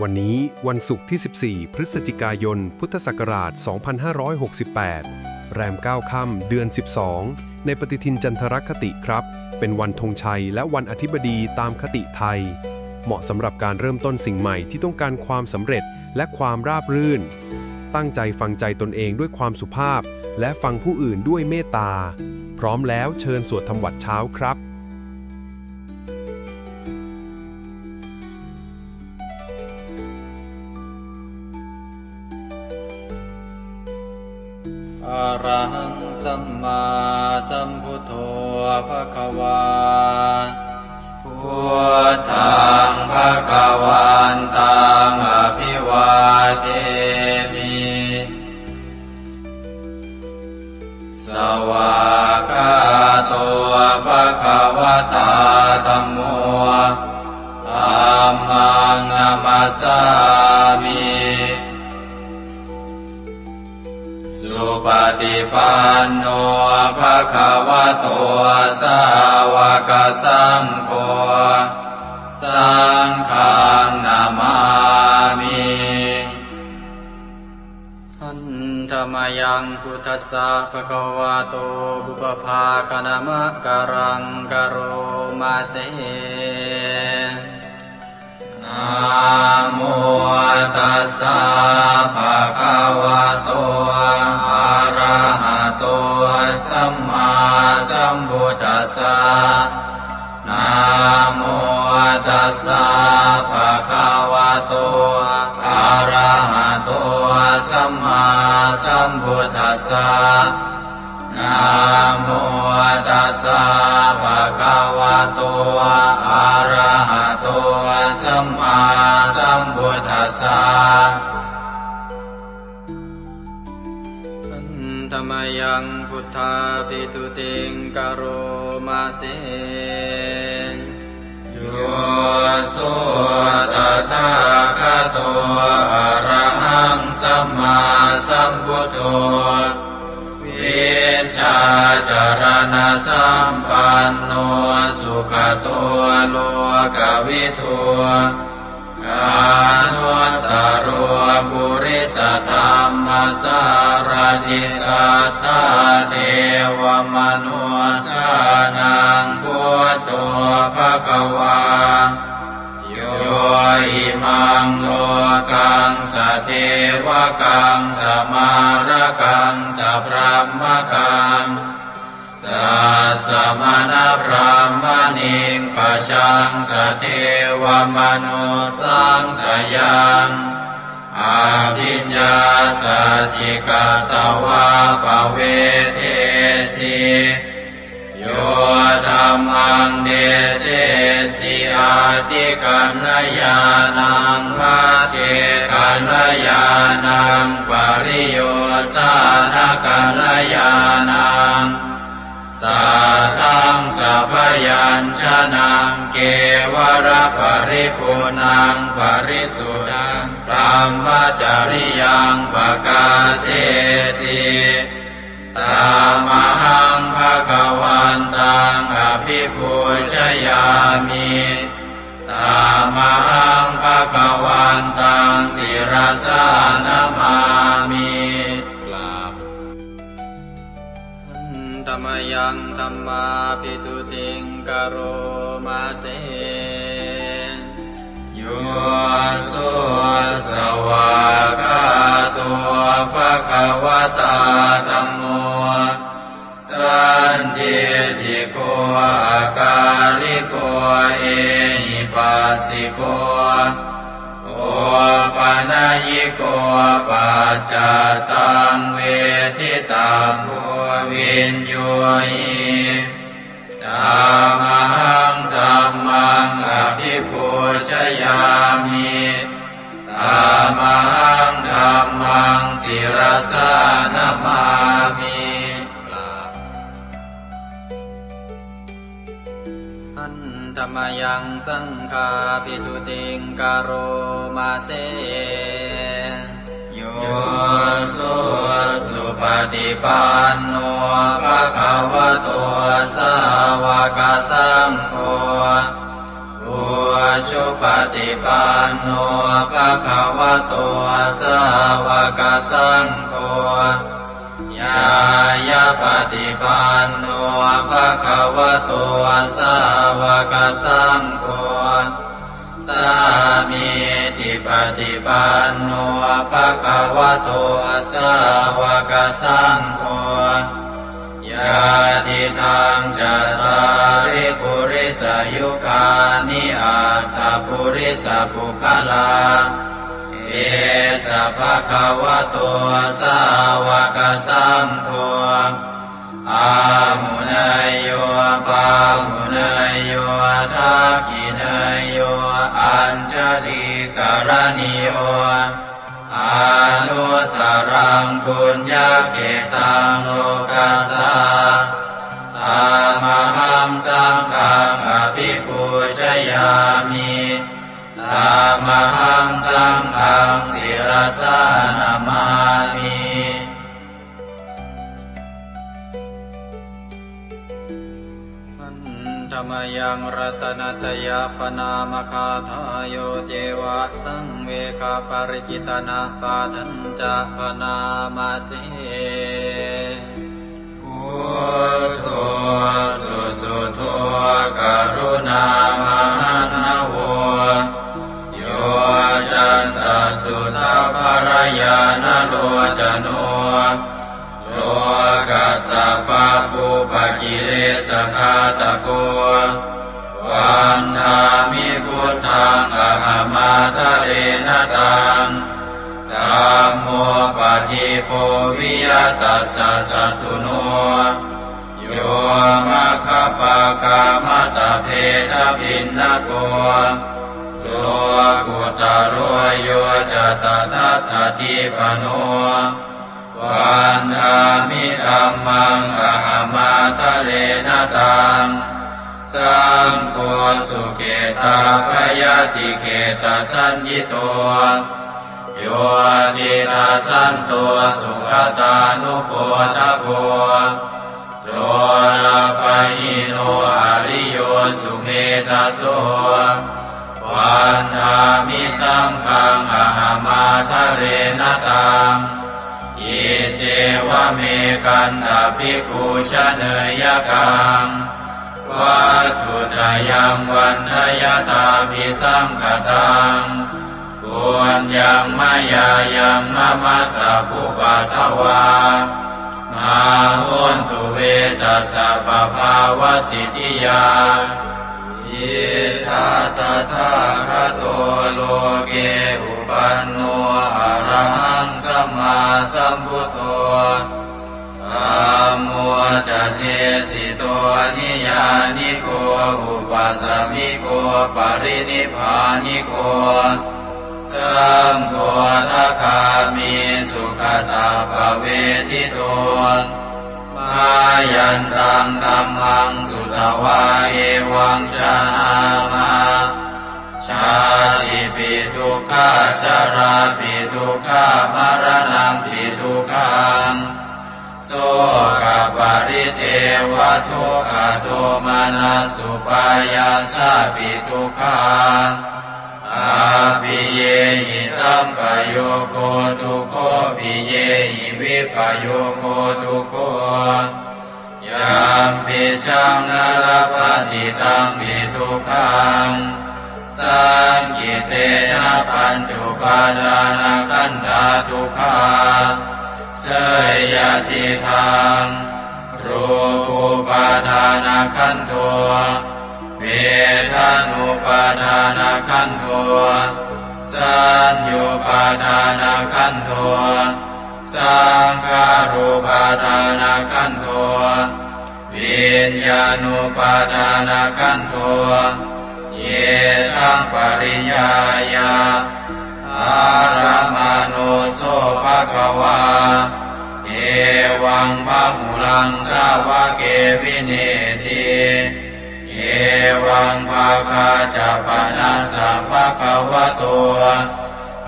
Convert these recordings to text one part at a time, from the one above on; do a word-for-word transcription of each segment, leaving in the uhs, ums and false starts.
วันนี้วันศุกร์ที่ สิบสี่ พฤศจิกายน พุทธศักราช สองพันห้าร้อยหกสิบแปด แรม เก้า ค่ำ เดือน สิบสอง ในปฏิทินจันทรคติครับ เป็นวันธงชัยและวันอธิบดีตามคติไทย เหมาะสำหรับการเริ่มต้นสิ่งใหม่ที่ต้องการความสำเร็จและความราบรื่น ตั้งใจฟังใจตนเองด้วยความสุภาพ และฟังผู้อื่นด้วยเมตตา พร้อมแล้วเชิญสวดทำวัตรเช้าครับ Arahaṃ sammāsambuddho bhagavā. Buddhaṃ bhagavantaṃ abhivādemi. Svākkhāto bhagavatā dhammo. Dhammaṃ namassāmi. Supaṭipanno bhagavato sāvakasaṅgho. Saṅghaṃ namāmi. Handa mayaṃ buddhassa bhagavato pubbabhāganamakāraṃ karoma se. Namo tassa bhagavato arahato sammāsambuddhassa. Namo tassa bhagavato arahato sammāsambuddhassa. Namo tassa bhagavato arahato sammāsambuddhassa. Handa mayaṃ buddhābhistutiṃ karoma se. Yo so tathāgato arahaṃ sammāsambuddho, vijjācaraṇasampanno sugato lokavidū, anuttaro purisadammasārathi satthā devamanussānaṃ buddho bhagavā. Yo imaṃ lokaṃ sadevakaṃ samārakaṃ sabrahmakaṃ sassamaṇabrāhmaṇiṃ pajaṃ sadevamanussānaṃ sayaṃ abhiññāsacchikatvā pavedesi. Yo dhammaṃ desesi atthikaññāṇaṃ, pacchekakaññāṇaṃ, pariyosānakaññāṇaṃ, sātthaṃ sabyañjanaṃ, kevalaparipuṇṇaṃ parisuddhaṃ brahmacariyaṃ pakāsesi. Tamahaṃ bhagavantaṃ abhipūjayāmi. Tamahaṃ bhagavantaṃ sirasā namāmi. กราบ Handa mayaṃ dhammābhistutiṃ karoma se. Yo so svākkhāto bhagavatā dhammo, sandiṭṭhiko akāliko ehipassiko opanayiko paccattaṃ veditabbo viññūhi. Tamahaṃ dhammaṃ abhipūjayāmi. Tamahaṃ dhammaṃ sirasā namāmi. Handa mayaṃ saṅghābhistutiṃ karoma se. Yo so supaṭipanno bhagavato sāva sāvakasaṅgho, ujupaṭipanno bhagavato sāvakasaṅgho, ñāyapaṭipanno bhagavato sāvakasaṅgho, sāmīcipaṭipanno bhagavato sāvakasaṅgho, yadidaṃ cattāri purisayugāni aṭṭha purisapuggalā, esa bhagavato sāvakasaṅgho, āhuneyyo pāhuneyyo dakkhiṇeyyo añjalikaraṇīyo, anuttaraṃ puññakkhettaṃ lokassā. Tamahaṃ saṅghaṃ abhipūjayāmi. Tamahaṃ saṅghaṃ sirasā namāmi. Handa mayaṃ ratanattayappaṇāmagāthā, yo ceva saṃvegaparicittanapāṭhañca bhaṇāma se. Buddho susuddho karuṇāmahaṇṇavo, yoccantasuddhabbarañāṇalocano, lokassa pabbupakilesagāthako, vandāmi buddhaṃ ahamādarena taṃ. Dhammo padīpo viya tassa satthuno, yo maggapākamattabhedabhinnako, lokuttaro yo ca tadattadīpano, vandāmi dhammaṃ ahamādarena taṃ. Saṅgho sukhitavayadikhettasaññito, yo tidasanto sugatānubodhako, lolapahīno ariyo sumedhaso, vandāmi saṅghaṃ ahamādarena taṃ. Iccevamekantabhikkhū janeyakaṃ, vatthuttayaṃ vandayattabhisaṅkhataṃ, puññaṃ mayā yaṃ mama sabbupaddavā, mā hontu ve tassa pabhāvasiddhiyā. Idha tathāgato loke upanno arahaṃ sammāsambuddho, dhammo ca desito niyyāniko upasamiko parinibbāniko, saṅgho sakāmi sugatappavedito. Mayantaṃ dhammaṃ sutvā evaṃ janāma, jātipi dukkhā jarāpi dukkhā maraṇampi dukkhaṃ, sokaparidevadukkhadomanassupāyāsāpi dukkhā, appiyehi sampayogo dukkho piyehi vippayogo dukkho, yampicchaṃ na labhati tampi dukkhaṃ, saṅkhittena pañcupādānakkhandhā dukkhā. Seyyathidaṃ, rūpupādānakkhandho, vedanupādānakkhandho, saññupādānakkhandho, saṅkhārupādānakkhandho, viññāṇupādānakkhandho. Yesaṃ pariññāya ārāmaṇo so bhagavā, evaṃ bahulaṃ sāvake vineeti. Evaṃ bhāgā ca panassa bhagavato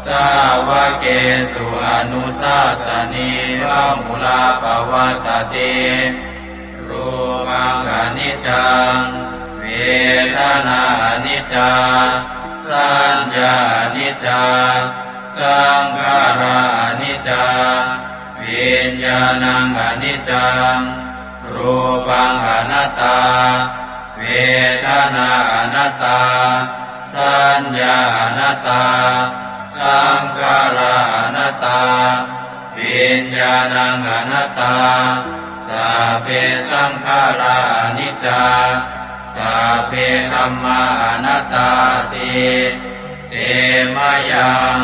sāvakesu anussāsanī bahulā pavattati. Rūpaṃ khaṇi niccaṃ, vedanā aniccā, saññā aniccā, saṅkhārā aniccā, viññāṇaṃ aniccaṃ, rūpaṃ anattā, vedanā anattā, saññā anattā, saṅkhārā anattā, viññāṇaṃ anattā, sabbe saṅkhārā aniccā, sabbe dhammā anattāti. Te mayaṃ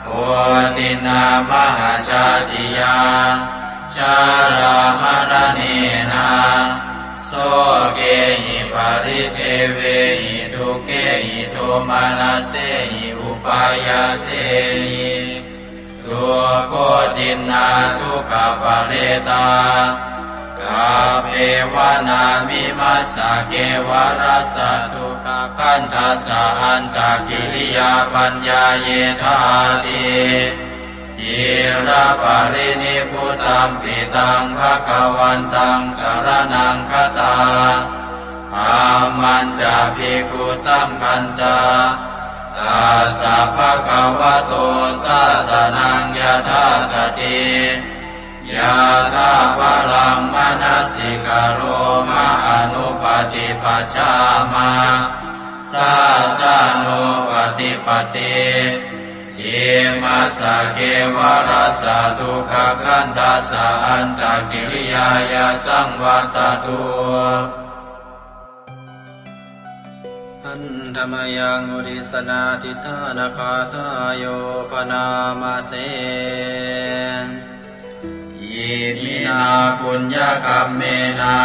koṭinā mahajātiyā, jarāmaraṇena, sokehi paridevehi dukkhehi domanassehi upāyāsehi, dukkhoṭinā dukkhaparetā, kappevāna imassa kevalassa dukkhakandhassa antakiriyā paññāyedhāti. Ciraparinibbutampi taṃ bhagavantaṃ saraṇaṃ gatā, dhammañca bhikkhusaṅghañca, tassa bhagavato sāsanaṃ yathāsati, yathābalaṃ manasikaroma anupaṭipajjāma, sāsanūpaṭipatti. Imassa kevalassa dukkhakandhassa antakiriyāya saṃvattatu. Handa mayaṃ uddissanādhiṭṭhānagāthāyo bhaṇāma se. Iminā puññakammena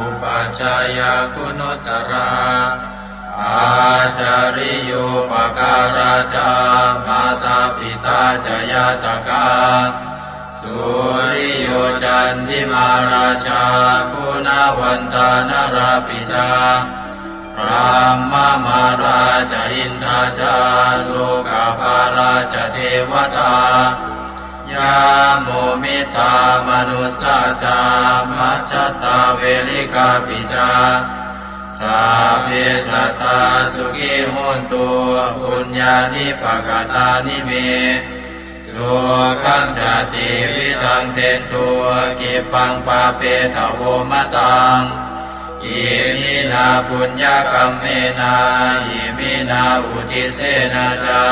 upajjhāyā guṇuttarā, ācariyūpakārā ca mātā pitā ca ñātakā, suriyo candimā rājā guṇavantā narāpi ca, brahmamārā ca indā ca lokapālā ca devatā, yamo mittā manussā ca majjhattā verikāpi ca, sabbe sattā sukhī hontu puññāni pakatāni me, sukhañca tividhaṃ dentu khippaṃ pāpetha vomataṃ. Iminā puññakammena iminā uddissena ca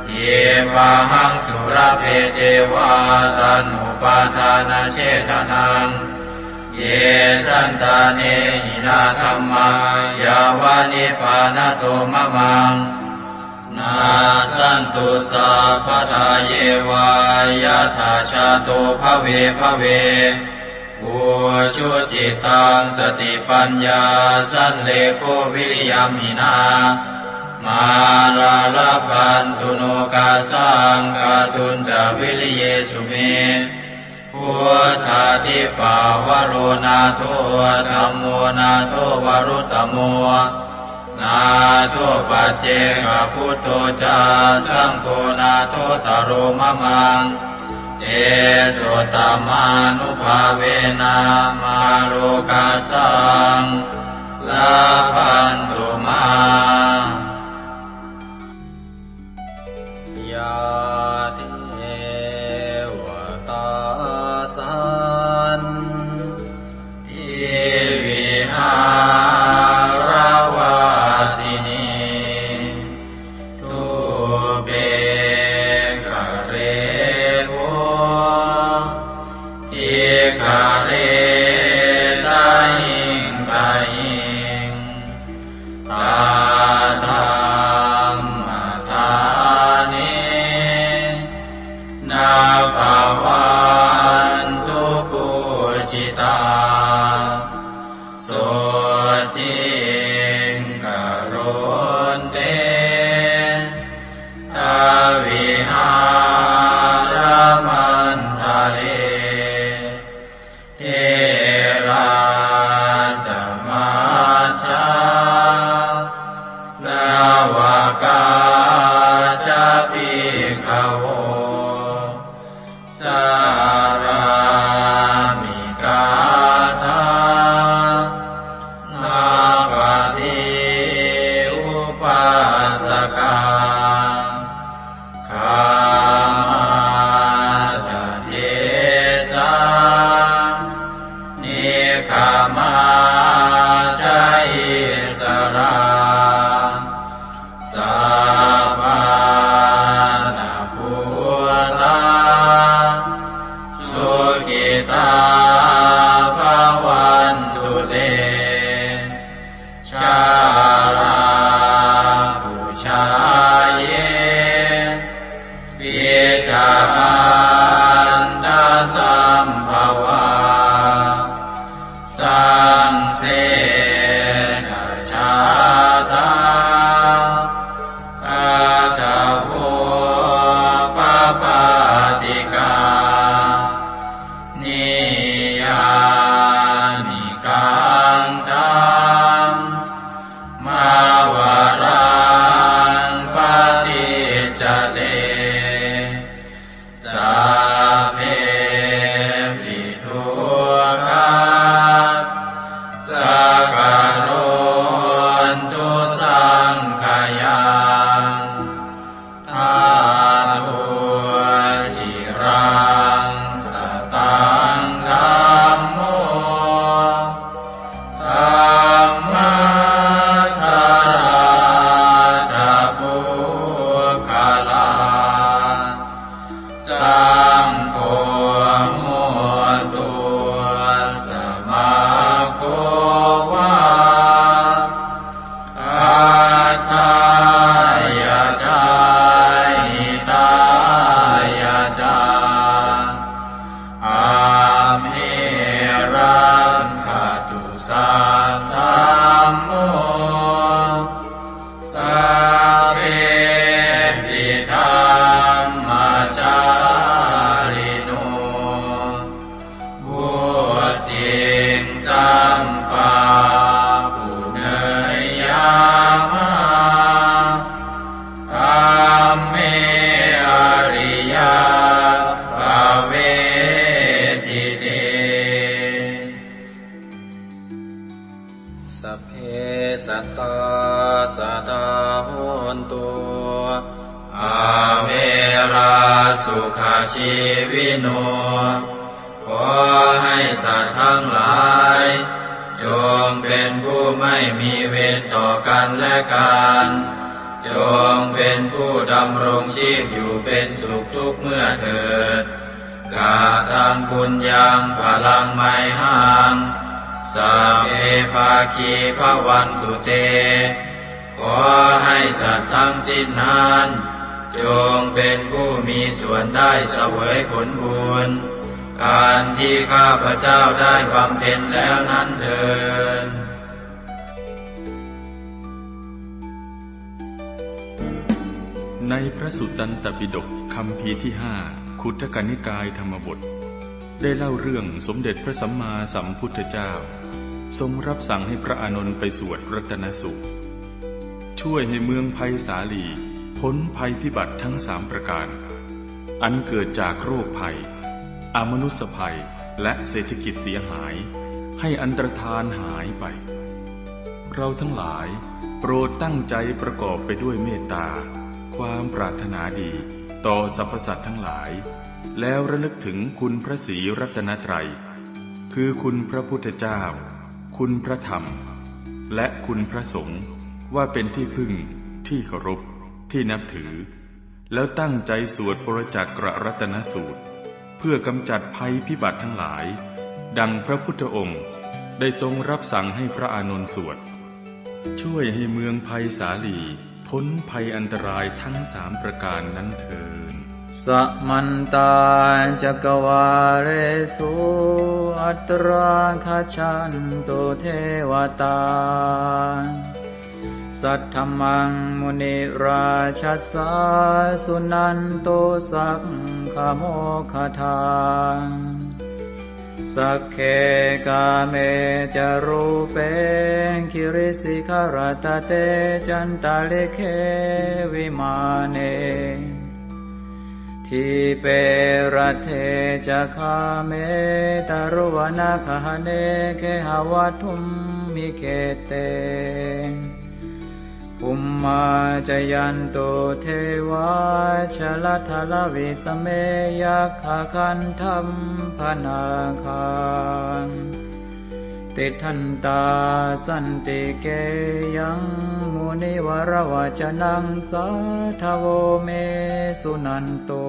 khippāhaṃ sulabhe ceva taṇhupādānachedanaṃ. Ye santāne hinā dhammā yāva nibbānato mamaṃ, nassantu sabbadā yeva yattha jāto bhave bhave. Ujucittaṃ satipaññā sallekho viriyamhinā, mārā labhantu nokāsaṃ kātuñca viriyesu me. Buddhādhipavaro nātho, dhammo nātho varuttamo, nātho paccekabuddho ca, saṅgho nāthottaro mamaṃ. Tesottamānubhāvena mārokāsaṃ labhantu mā. Yā devatā santivihāravāsinī, thūpe ghare bodhighare tahiṃ tahiṃ, Samā ca issarā sappāṇabhūtā sukhitā bhavantu te. Jalābujā yepi ca aṇḍasambhavā saṃsedajātā athavopapātikā niyyānikaṃ dhammavaraṃ paṭicca te sabbepi dukkhā saṅkarontu saṅkhayaṃ. Ṭhātu ciraṃ sataṃ dhammo dhammaddharā ca puggalā saṅgho hotu samaggo va atthāya ca hitāya ca. Amhe rakkhatu saddhammo sabbepi dhammacārino. Vuḍḍhiṃ sampāpuṇeyyāma dhamme ariyappavedite. Sabbe sattā sadā hontu averā sukhajīvino. ขอให้สัตว์ทั้งหลาย จงเป็นผู้ไม่มีเวรต่อกันและกัน จงเป็นผู้ดำรงชีพอยู่เป็นสุขทุกเมื่อเถิด Kataṃ puññaṃ phalaṃ mayhaṃ sabbe bhāgī bhavantu te. ขอให้สัตว์ทั้งสิ้นนั้น จงเป็นผู้มีส่วนได้เสวยผลบุญ อันที่ข้าพเจ้าได้บำเพ็ญแล้วนั้นเทอญ ในพระสุตตันตปิฎกคัมภีร์ที่ห้า ขุททกนิกายธรรมบท ได้เล่าเรื่องสมเด็จพระสัมมาสัมพุทธเจ้า ทรงรับสั่งให้พระอานนท์ไปสวดรัตนสูตร ช่วยให้เมืองไพศาลีพ้นภัยพิบัติทั้งสามประการ อันเกิดจากโรคภัย อมนุสสภัย และเศรษฐกิจเสียหาย ให้อันตรธานหายไป เราทั้งหลายโปรดตั้งใจประกอบไปด้วยเมตตา ความปรารถนาดีต่อสรรพสัตว์ทั้งหลาย แล้วระลึกถึงคุณพระศรีรัตนตรัย คือคุณพระพุทธเจ้า คุณพระธรรม และคุณพระสงฆ์ ว่าเป็นที่พึ่ง ที่เคารพ ที่นับถือ แล้วตั้งใจสวดปรจักกรัตนสูตร เพื่อกำจัดภัยพิบัติทั้งหลาย ดังพระพุทธองค์ได้ทรงรับสั่งให้พระอานนท์สวด ช่วยให้เมืองไพศาลีพ้นภัยอันตรายทั้งสามประการนั้นเทอญ Samantā cakkavāḷesu atrāgacchantu devatā. Saddhammaṃ munirājassa suṇantu saggamokkhadaṃ. Sagge kāme ca rūpe girisikharataṭe cantalikkhe vimāne. Dīpe raṭṭhe ca gāme taruvanagahane gehavatthumhi khette. Bhummā cāyantu devā jalathalavisame yakkhagandhabbanāgā. tiṭṭhantā santike yaṃ munivaravacanaṃ sādhavo me suṇantu.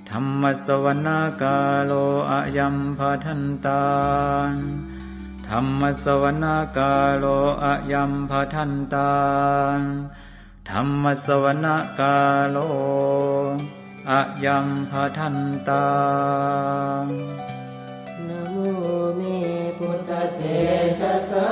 Dhammassavanakālo ayambhadantā. Dhammassavanakālo ayambhadantā. Dhammassavanakālo ayambhadantā. Namo me buddhatejasā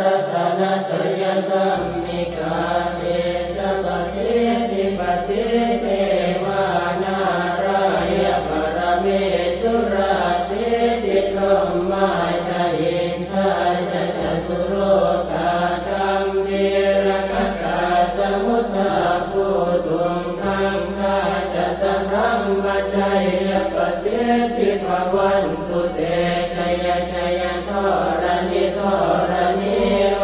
ratanattayadhammikā tejapasiddhi pasīdevā nārāya paramesurā siddhibrahmā ca indā ca catulokā gambhīrakkhakā samuddā bhūtuṃ gaṅgā ca sabrahmajayya pasiddhi bhavantu te. Jaya jaya dharaṇi dharaṇī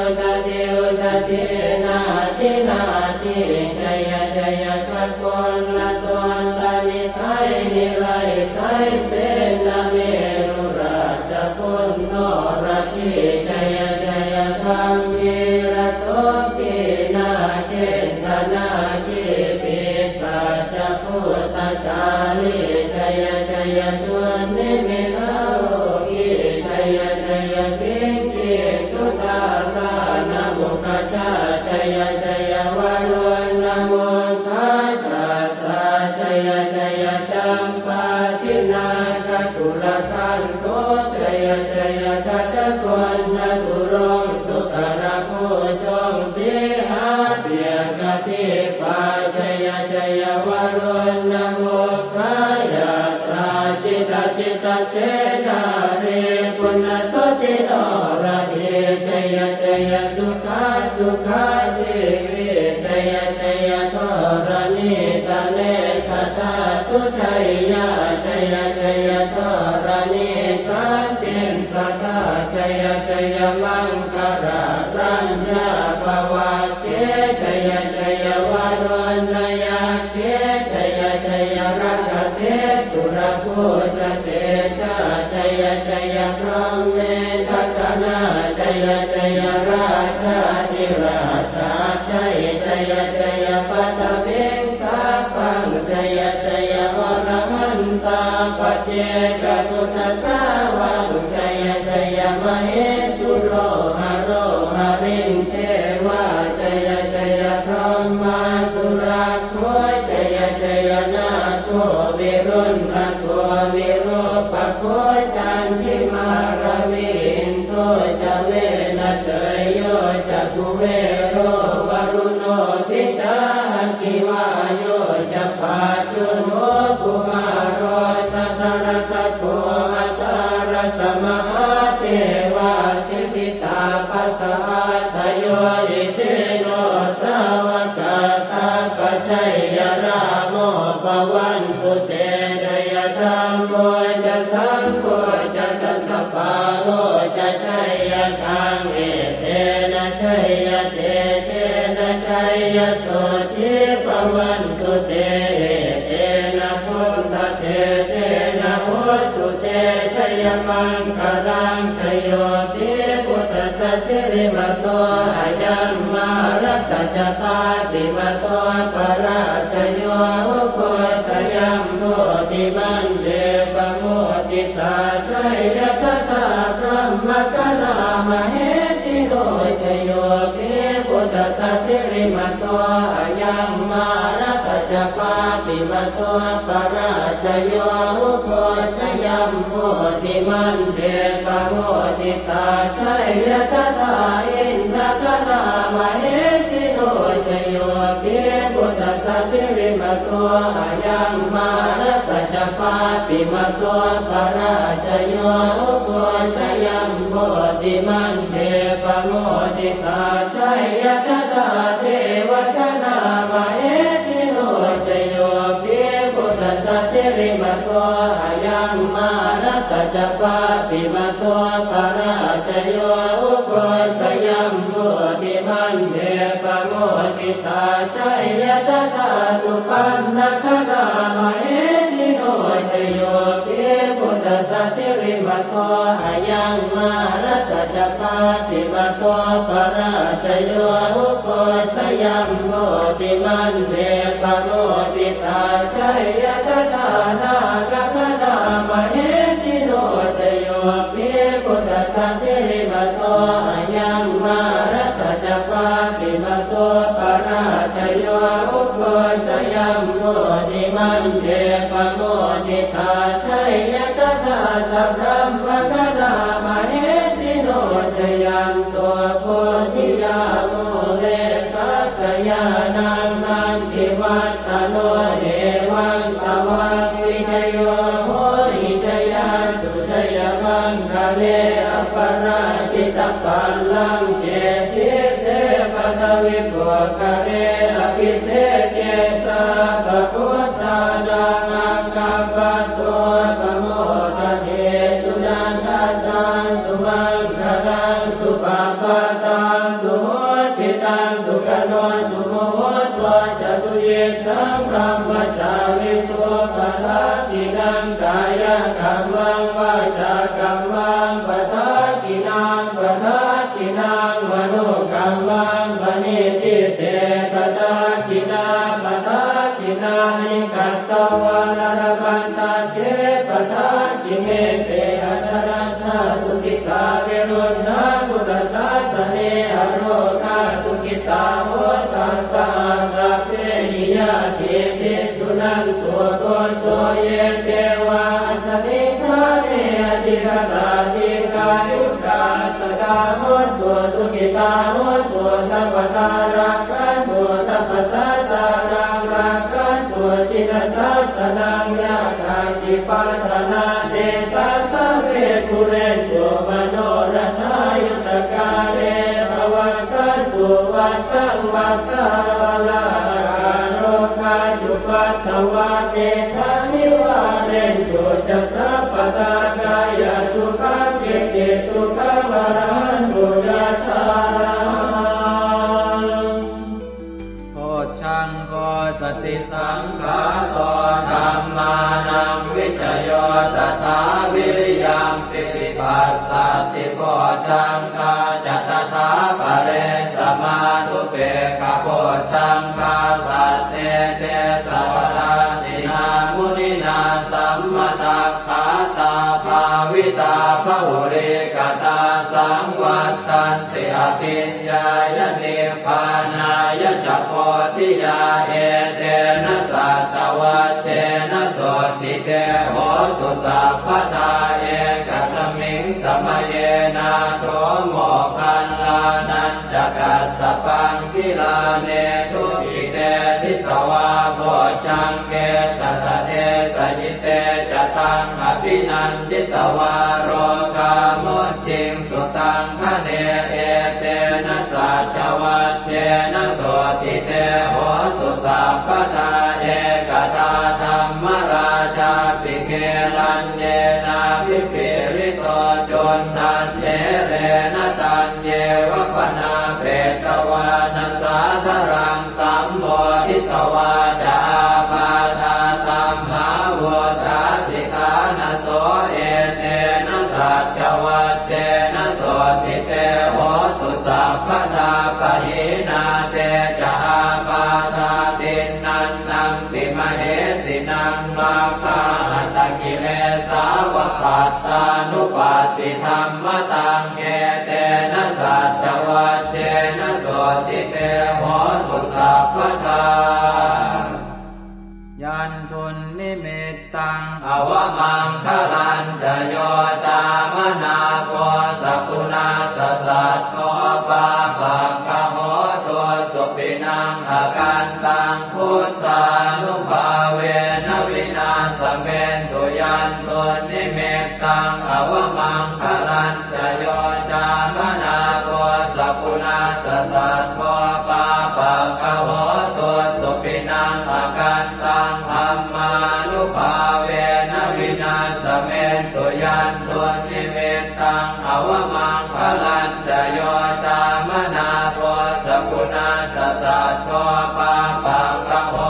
udadhi udadhī nadi nadī jaya jaya gaganalatantanisaya nirayasaya senameru rājabala noradī jaya jaya gambhīrasombhī nāgendanāgī pisācabhūtakālī jaya jaya dunnimittarogī jaya jaya kinkicudārānamukhajā jaya jaya varuṇamukhasātrā jaya jaya campādināgakulagantho jaya jaya gajagonnaturaṅga sukarabhujaṅga sīhabyagghadīpā jaya jaya varuṇamukhayātrā jita jita senārī puna suddhi noradī jaya jaya sukhā sukhā jīvī jaya jaya dharaṇītale sadā sujayyā jaya jaya dharaṇī santin sadā jaya jaya maṅkarāraññā bhavagge jaya jaya varuṇayakkhe jaya jaya rakkhase surabhujatejā jaya jaya brahmendagaṇā jaya jaya rājādhirājasājjai jaya jaya paṭhaviṃ sabbaṃ jaya jaya arahantā paccekabuddhasāvaṃ jaya jaya mahesuro haro harindevā jaya jaya brahmā surakkho jaya jaya nāgo viruḷhako virūpakkho candimā ravi indo ca venateyyo ca kuvero varuṇopi ca aggi vāyo ca pājuṇho kumāro dhataraṭṭhako aṭṭhārasa mahādevā siddhitāpasa-ādayo isino sāvakā sabbā jaya rāmo bhavantu te jaya dhammo ca saṅgho ca dasapālo ca jayakaṃ etena jayatejena jayasotthī bhavantu te etena buddhatejena hotu te jayamaṅgalaṃ jayo hi buddhassa sirīmato ayaṃ mārassa ca pāpimato parājayo ugghosayuṃ bodhimaṇḍe pamoditā jaya tadā brahmagaṇā mahesino jayo hi buddhassa sirīmato ayaṃ mārassa ca pāpimato parājayo ugghosayuṃ bodhimaṇḍe pamoditā jaya tadā indagaṇā mahesino jayo hi buddhassa sirīmato ayaṃ mārassa ca pāpimato parājayo ugghosayuṃ bodhimaṇḍe pamoditā jaya tadā devagaṇā mahesino jayo hi buddhassa sirīmato ayaṃ mārassa ca pāpimato parājayo ugghosayuṃ bodhimaṇḍe pamoditā jaya tadā supaṇṇagaṇā mahesino jayo hi buddhassa sirīmato ayaṃ Mārassa ca pāpimato parājayo, ugghosayuṃ bodhimaṇḍe pamoditā, jaya tadā nāgagaṇā mahesino. Jayo hi buddhassa sirīmato ayaṃ, mārassa ca pāpimato parājayo, ugghosayuṃ bodhimaṇḍe pamoditā, jaya tadā sabrahmagaṇā mahesino. Jayanto bodhiyā mūle sakyānaṃ nandivaḍḍhano, evaṃ tvaṃ vijayo hohi jayassu jayamaṅgale, aparājitapallaṅke sīse paṭhavipokkhare, abhiseke sabbabuddhānaṃ aggappatto pamodati. Sunakkhattaṃ sumaṅgalaṃ supabhātaṃ suhuṭṭhitaṃ, sukhaṇo sumuhutto ca suyiṭṭhaṃ brahmacārisu, padakkhiṇaṃ kāyakammaṃ vācākammaṃ padakkhiṇaṃ, padakkhiṇaṃ manokammaṃ paṇidhī te padakkhiṇā, padakkhiṇāni katvāna labhantatthe padakkhiṇe. Te atthaladdhā sukhitā viruḷhā buddhasāsane, arogā sukhitā hotha saha sabbehi ñātibhi. Suṇantu bhonto ye devā asmiṃ ṭhāne adhigatā, dīghāyukā sadā hontu, sukhitā hontu sabbadā, rakkhantu sabbasattānaṃ, rakkhantu jinasāsanaṃ. Yā kāci patthanā tesaṃ sabbe pūrentu manorathā, yuttakāle pavassantu vassaṃ vassā, ālāhakā rogā cupaddavā tesaṃ nivārentu ca sabbadā, kāyasukhaṃ cittisukhaṃ arahantu yathārahaṃ. Bojjhaṅgo satisaṅkhāto dhammānaṃ vicayo tathā, viriyampīti passaddhi bojjhaṅgā ca tathāpare, samādhupekkhabojjhaṅgā sattete sabbadassinā, muninā sammadakkhātā bhāvitā bahulīkatā, saṃvattanti abhiññāya nibbānāya ca bodhiyā. Etena saccavajjena sotthi te hotu sabbadā, ekasmiṃ samaye nātho moggallānañca kassapaṃ, gilāne dukkhite disvā bojjhaṅge satta desayi. Te ca taṃ abhinanditvā rogā mucciṃsu taṅkhaṇe. Etena saccavajjena sotthi te hotu sabbadā, ekadā dhammarājāpi gelaññenābhipīḷito, cundattherena taññeva bhaṇāpetvāna sādaraṃ, sammoditvā ca ābādhā tamhā vuṭṭhāsi ṭhānaso. Etena saccavajjena sotthi te hotu sabbadā, pahīnā te ca ābādhā tiṇṇannampi mahesinaṃ, maggāhatakilesāva pattānuppattidhammataṃ. Etena saccavajjena sotthi te hotu sabbadā. Yandunnimittaṃ avamaṅgalañca yo cāmanāpo sakuṇassa saddo, pāpaggaho dussupinaṃ akantaṃ, buddhānubhāvena vināsamentu. Yandunnimittaṃ avamaṅgalañca yo cāmanāpo sakuṇassa saddo, pāpaggaho dussupinaṃ akantaṃ, dhammānubhāvena vināsamentu. Yandunnimittaṃ avamaṅgalañca yo cāmanāpo sakuṇassa saddo, pāpaggaho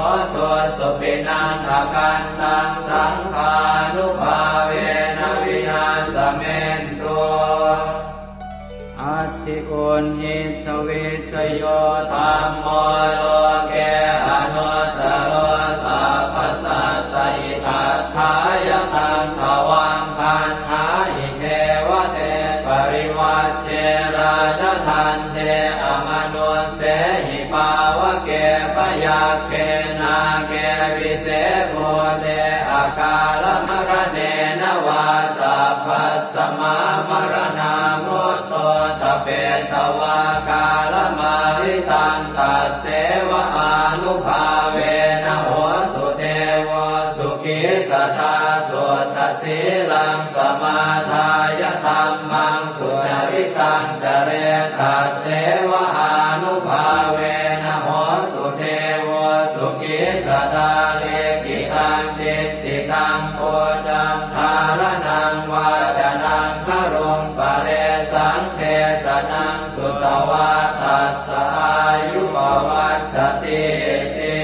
Uṇhissavissayo dhammo loke anuttaro sabbasattahitatthāya taṃ tvaṃ gaṇhāhi devate parivajje rājadaṇḍe amanussehi pāvake byagghe nāge vise bhūte akālamaraṇena vā sabbasmā maraṇā mutto ṭhapetvā kālamāritaṃ tasseva ānubhāvena hotu devo sukhī sadā. Suddhasīlaṃ samādāya dhammaṃ sucaritaṃ care tasseva ānubhāvena hotu devo sukhī sadā. Likkhitaṃ cintitaṃ pūjaṃ dhāraṇaṃ vācanaṃ garuṃ paresaṃ desanaṃ sutvā tassa āyu pavaḍḍhatīti.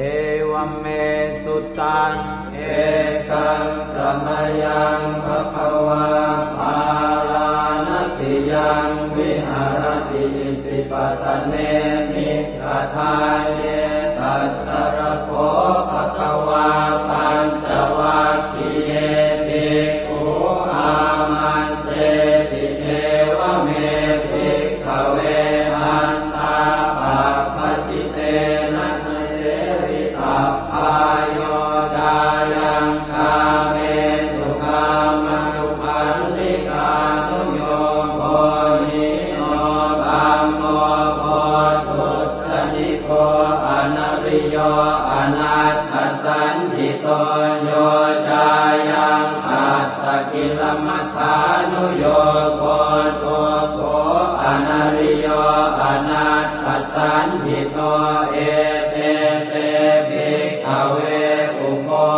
Evaṃ me sutaṃ. Ekaṃ samayaṃ bhagavā bārāṇasiyaṃ viharati isipatane migadāye. Tatra kho bhagavā pañcavaggiye bhikkhū āmantesi: Evaṃ me bhikkhave antā pabbajitena na sevitabbā. Yo cāyaṃ kāmesu kāmasukhallikānuyogo hīno gammo pothujjaniko anariyo anatthasañhito, yo cāyaṃ attakilamathānuyogo dukkho anariyo anatthasañhito, ete te bhikkhave ubho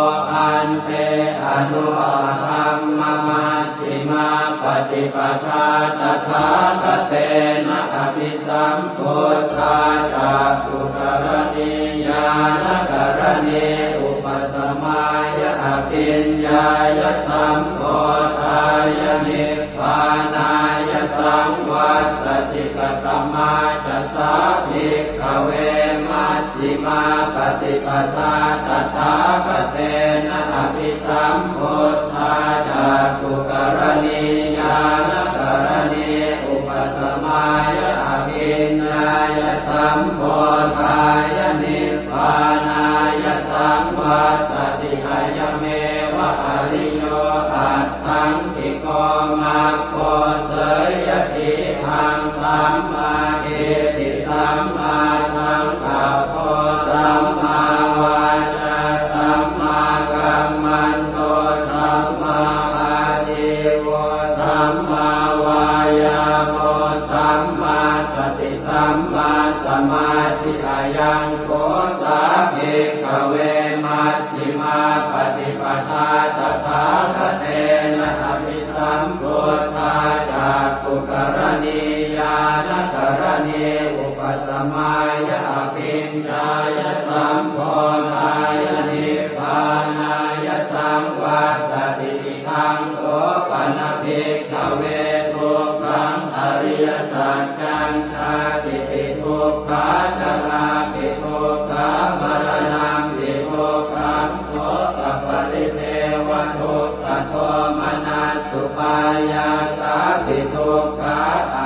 ante anupagamma majjhimā paṭipadā tathāgatena abhisambuddhā cakkhukaraṇī ñāṇakaraṇī upasamāya abhiññāya sambodhāya nibbānāya saṃvattati. Katamā ca sā bhikkhave maj jhimā paṭipadā tathāgatena abhisambuddhā cakkhukaraṇī ñāṇakaraṇī upasamāya abhiññāya sambodhāya nibbānāya saṃvattati? Ayameva ariyo aṭṭhaṅgiko maggo, seyyathīdaṃ: sammādiṭṭhi sammāsaṅkappo sammāvācā sammākammanto sammāājīvo sammāvāyāmo sammāsati sammāsamādhi. Ayaṃ kho sā bhikkhave maj jhimā paṭipadā tathāgatena abhisambuddhā cakkhukaraṇī ñāṇakaraṇī upasamāya abhiññāya sambodhāya nibbānāya saṃvattati. Idaṃ kho pana bhikkhave dukkhaṃ ariyasaccaṃ: jātipi dukkhā jarāpi dukkhā maraṇampi dukkhaṃ sokaparidevadukkhadomanassupāyāsāpi dukkhā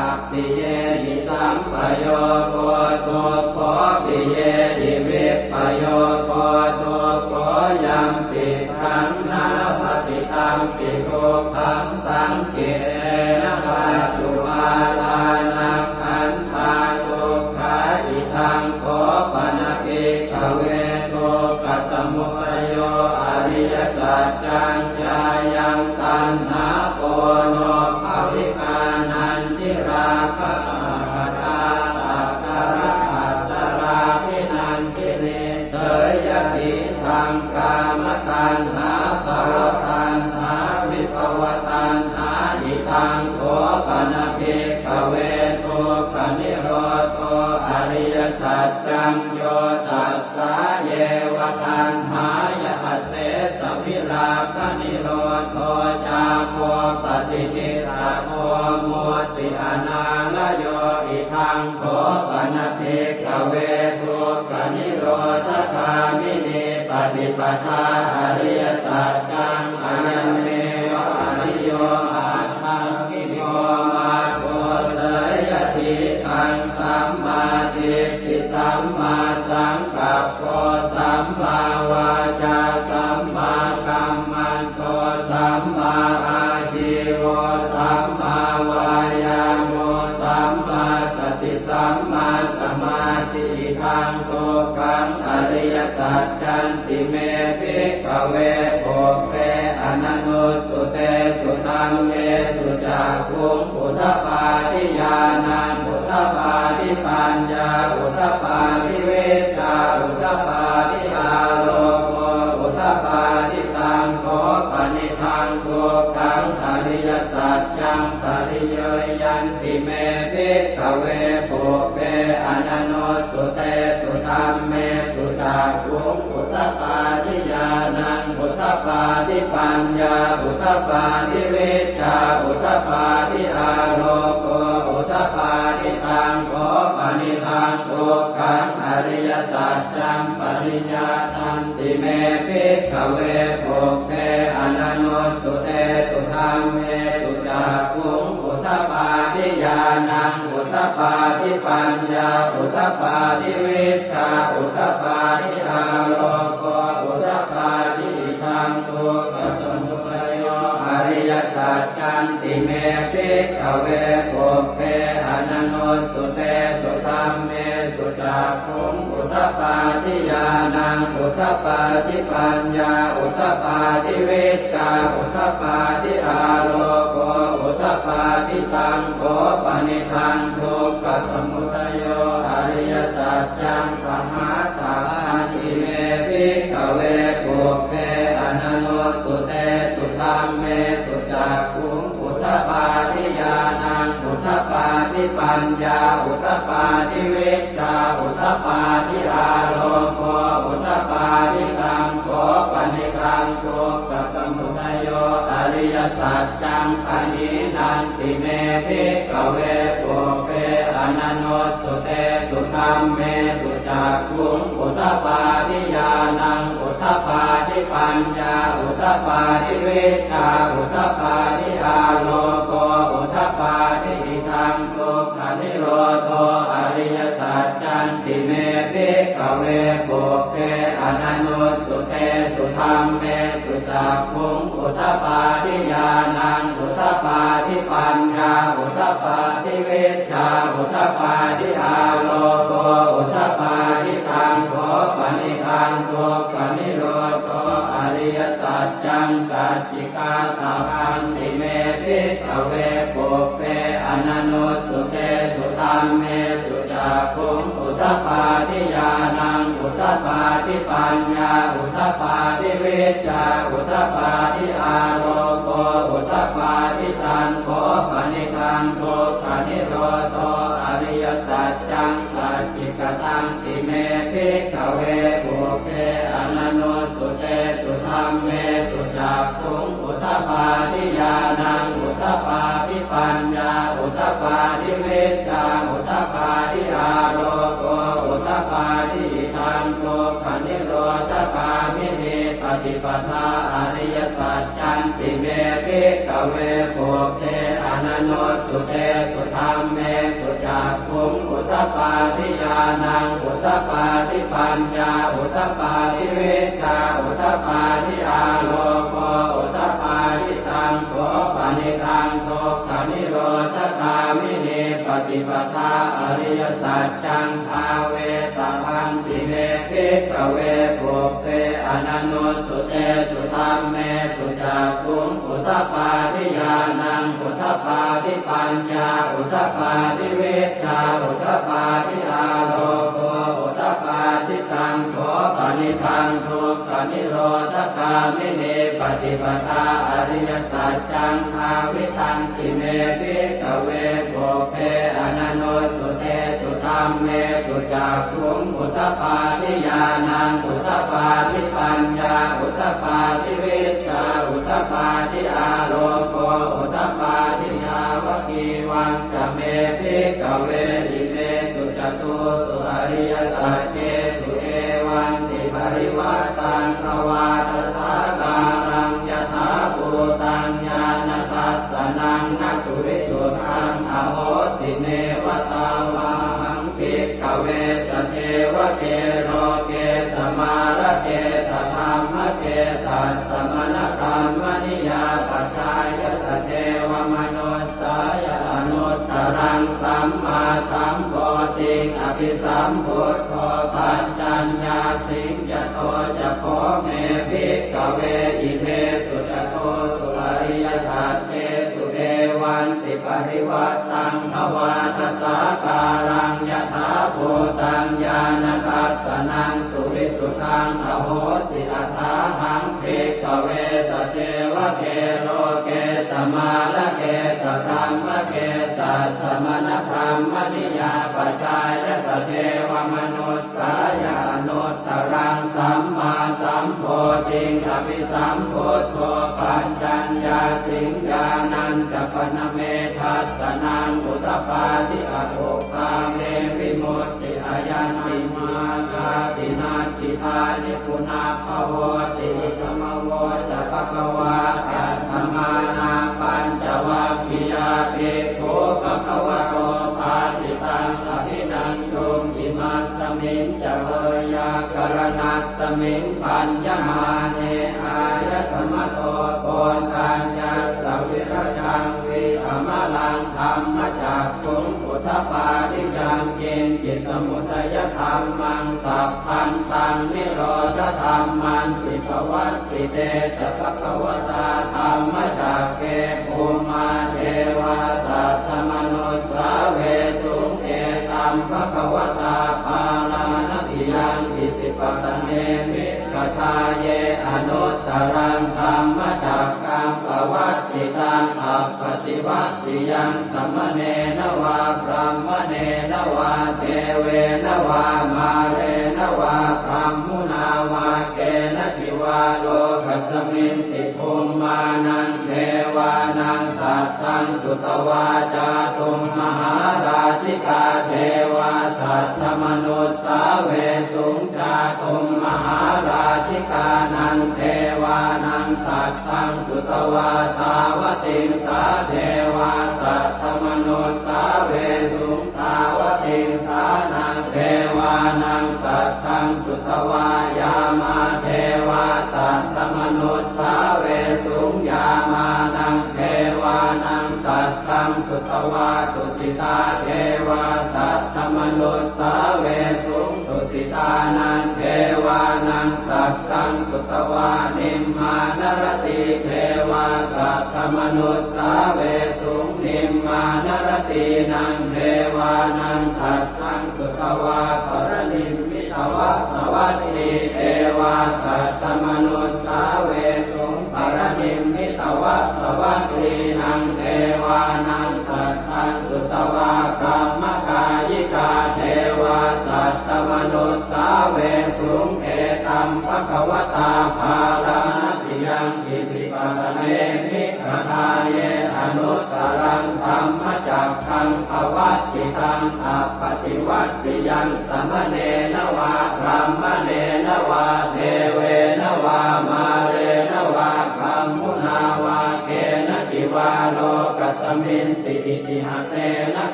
appiyehi sampayogo dukkho piyehi vippayogo dukkho yampidaṃ na labhati tampi dukkhaṃ saṅkhittena pañcupādānakkhandhā dukkhā. Idaṃ kho pana bhikkhave dukkhasamudayo ariyasaccaṃ: yāyaṃ taṇhā ponobbhavikā nandirāgasahagatā tatra atatāladdhanandinī, seyyathīdaṃ: kāmataṇhā bhavataṇhā vibhavataṇhā. Idaṃ kho pana bhikkhave dukkhanirodho ariyasaccaṃ: yo tassāyeva taṇhāya asesavirāganirodho cāgo paṭinissaggo mutti anālayo. Idaṃ kho pana bhikkhave dukkhanirodhagāminī paṭipadā ariyasaccaṃ, ayameva ariyo aṭṭhaṅgiko maggo, seyyathīdaṃ: sammādiṭṭhi sammāsaṅkappo sammāvācā sammākammanto sammāājīvo sammāvāyāmo sammāsati sammāsamādhi. Idaṃ dukkhaṃ ariyasaccanti me bhikkhave pubbe ananussutesu dhammesu cakkhuṃ udapādi ñāṇaṃ udapādi paññā udapādi vijjā udapādi āloko udapādi. Taṃ kho panidaṃ dukkhaṃ ariyasaccaṃ pariññeyyanti me bhikkhave pubbe ananussutesu dhammesu cakkhuṃ udapādi ñāṇaṃ udapādi paññā udapādi vijjā udapādi āloko udapādi. Taṃ kho panidaṃ dukkhaṃ ariyasaccaṃ pariññātanti me bhikkhave pubbe ananussutesu dhammesu cakkhuṃ udapādi ñāṇaṃ udapādi paññā udapādi vijjā udapādi āloko udapādi. Idaṃ dukkhasamudayo ariyasaccanti me bhikkhave pubbe ananussutesu dhammesu cakkhuṃ udapādi ñāṇaṃ udapādi paññā udapādi vijjā udapādi āloko udapādi. Taṃ kho panidaṃ dukkhasamudayo ariyasaccaṃ pahātabbanti me bhikkhave pubbe ananussutesu dhammesu cakkhuṃ udapādi ñāṇaṃ udapādi paññā udapādi vijjā udapādi āloko udapādi. Taṃ kho panidaṃ dukkhasamudayo ariyasaccaṃ pahīnanti me bhikkhave pubbe ananussutesu dhammesu cakkhuṃ udapādi ñāṇaṃ udapādi paññā udapādi vijjā udapādi āloko udapādi. Idaṃ dukkhanirodho ariyasaccanti me bhikkhave pubbe ananussutesu dhammesu cakkhuṃ udapādi ñāṇaṃ udapādi paññā udapādi vijjā udapādi āloko udapādi. Taṃ kho panidaṃ dukkhanirodho ariyasaccaṃ sacchikātabbanti me bhikkhave pubbe ananussutesu dhammesu cakkhuṃ udapādi ñāṇaṃ udapādi paññā udapādi vijjā udapādi āloko udapādi. Taṃ kho panidaṃ dukkhanirodho ariyasaccaṃ sacchikatanti me bhikkhave pubbe ananussutesu dhammesu cakkhuṃ udapādi ñāṇaṃ udapādi paññā udapādi vijjā udapādi āloko udapādi. Idaṃ dukkhanirodhagāminī paṭipadā ariyasaccanti me bhikkhave pubbe ananussutesu dhammesu cakkhuṃ udapādi ñāṇaṃ udapādi paññā udapādi vijjā udapādi āloko udapādi. Taṃ kho panidaṃ dukkhanirodhagāminī paṭipadā ariyasaccaṃ bhāvetabbanti me bhikkhave pubbe ananussutesu dhammesu cakkhuṃ udapādi ñāṇaṃ udapādi paññā udapādi vijjā udapādi āloko udapādi. Taṃ kho panidaṃ dukkhanirodhagāminī paṭipadā ariyasaccaṃ bhāvitanti me bhikkhave pubbe ananussutesu dhammesu cakkhuṃ udapādi ñāṇaṃ udapādi paññā udapādi vijjā udapādi āloko udapādi. Yāvakīva ca me bhikkhave imesu catūsu ariyasaccesu evantiparivaṭṭaṃ dvādasākāraṃ yathābhūtaṃ ñāṇadassanaṃ na suvisuddhaṃ ahosi. Neva tāvāhaṃ bhikkhave sadevake loke samārake sadhammake sassamaṇabrāhmaṇiyā pajāya sadevamanu ssāya anuttaraṃ sammāsambodhiṃ abhisambuddho paccaññāsiṃ. Yato ca kho me bhikkhave imesu catūsu ariyasaccesu evantiparivaṭṭaṃ dvādasākāraṃ yathābhūtaṃ ñāṇadassanaṃ suvisuddhaṃ ahosi. Athāhaṃ bhikkhave sadevake loke samārake sadhammake sassamaṇabrāhmaṇiyā pajāya sadevamanussāya anuttaraṃ sammāsambodhiṃ abhisambuddho paccaññāsiṃ. Ñāṇañca pana me dassanaṃ udapādi, akuppā me vimutti, ayañpi mārgāti, natthidāni punabbhavoti. Idamavoca bhagavā. Attamanā pañcavaggiyā bhikkhū bhagavato bhāsitaṃ abhinanduṃ. Imasmiñca veyyākaraṇasmiṃ bhaññamāne āyasmato Koṇḍaññassa virajaṃ vītamalaṃ dhammacakkhuṃ udapādi: yaṅkiñci samudayadhammaṃ sabbantaṃ nirodhadhammanti. Pavattite ca bhagavatā dhammacakke bhummā devā saddamanussāvesuṃ: etaṃ bhagavatā Bārāṇasiyaṃ Isipatane Migadāye anuttaraṃ dhammacakkaṃ pavattitaṃ appaṭivattiyaṃ samaṇena vā brāhmaṇena vā devena vā mārena vā brahmunā vā kenaci vā lokasminti. Bhummānaṃ devānaṃ saddaṃ sutvā cātummahārājikā devā saddamanussāvesuṃ. Cātummahārājikānaṃ devānaṃ saddaṃ sutvā tāvatiṃsā devā saddamanussāvesuṃ. Tāvatiṃsānaṃ devānaṃ saddaṃ sutvā yāmā devā saddamanussāvesuṃ. Yāmānaṃ devānaṃ saddaṃ sutvā tusitā devā saddamanussāvesuṃ. Tusitānaṃ devānaṃ saddaṃ sutvā nimmānaratī devā saddamanussāvesuṃ. Nimmānaratīnaṃ devānaṃ saddaṃ sutvā paranimmitavasavattī devā saddamanussāvesuṃ. Paranimmitavasavattīnaṃ devānaṃ saddaṃ sutvā brahmakāyikā devā saddamanussāvesuṃ. Etaṃ bhagavatā Bārāṇasiyaṃ Isipatane Migadāye anuttaraṃ dhammacakkaṃ pavattitaṃ appaṭivattiyaṃ samaṇena vā brāhmaṇena vā devena vā mārena vā brahmunā vā kenaci vā lokasminti. Itiha tena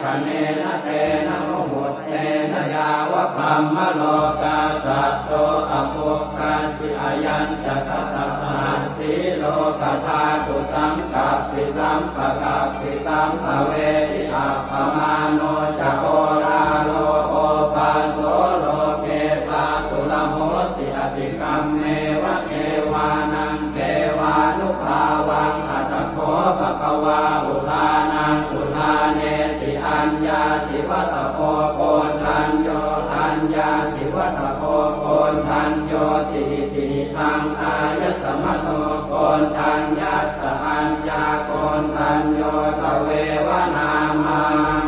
khaṇena tena muhuttena yāva brahmalokā saddo abbhuggacchi. Ayañca dasasahassī lokadhātu saṅkappi sampakappi sampavedhi. Appamāṇo ca oḷāro obhāso loke pāturahosi atikkammeva devānaṃ devānubhāvaṃ. Atha kho bhagavā udānaṃ udānesi: Aññāsi vata bho Koṇḍañño, aññāsi vata bho Koṇḍaññoti. Itihidaṃ āyasmato Koṇḍaññassa aññākoṇḍañño tveva nāmaṃ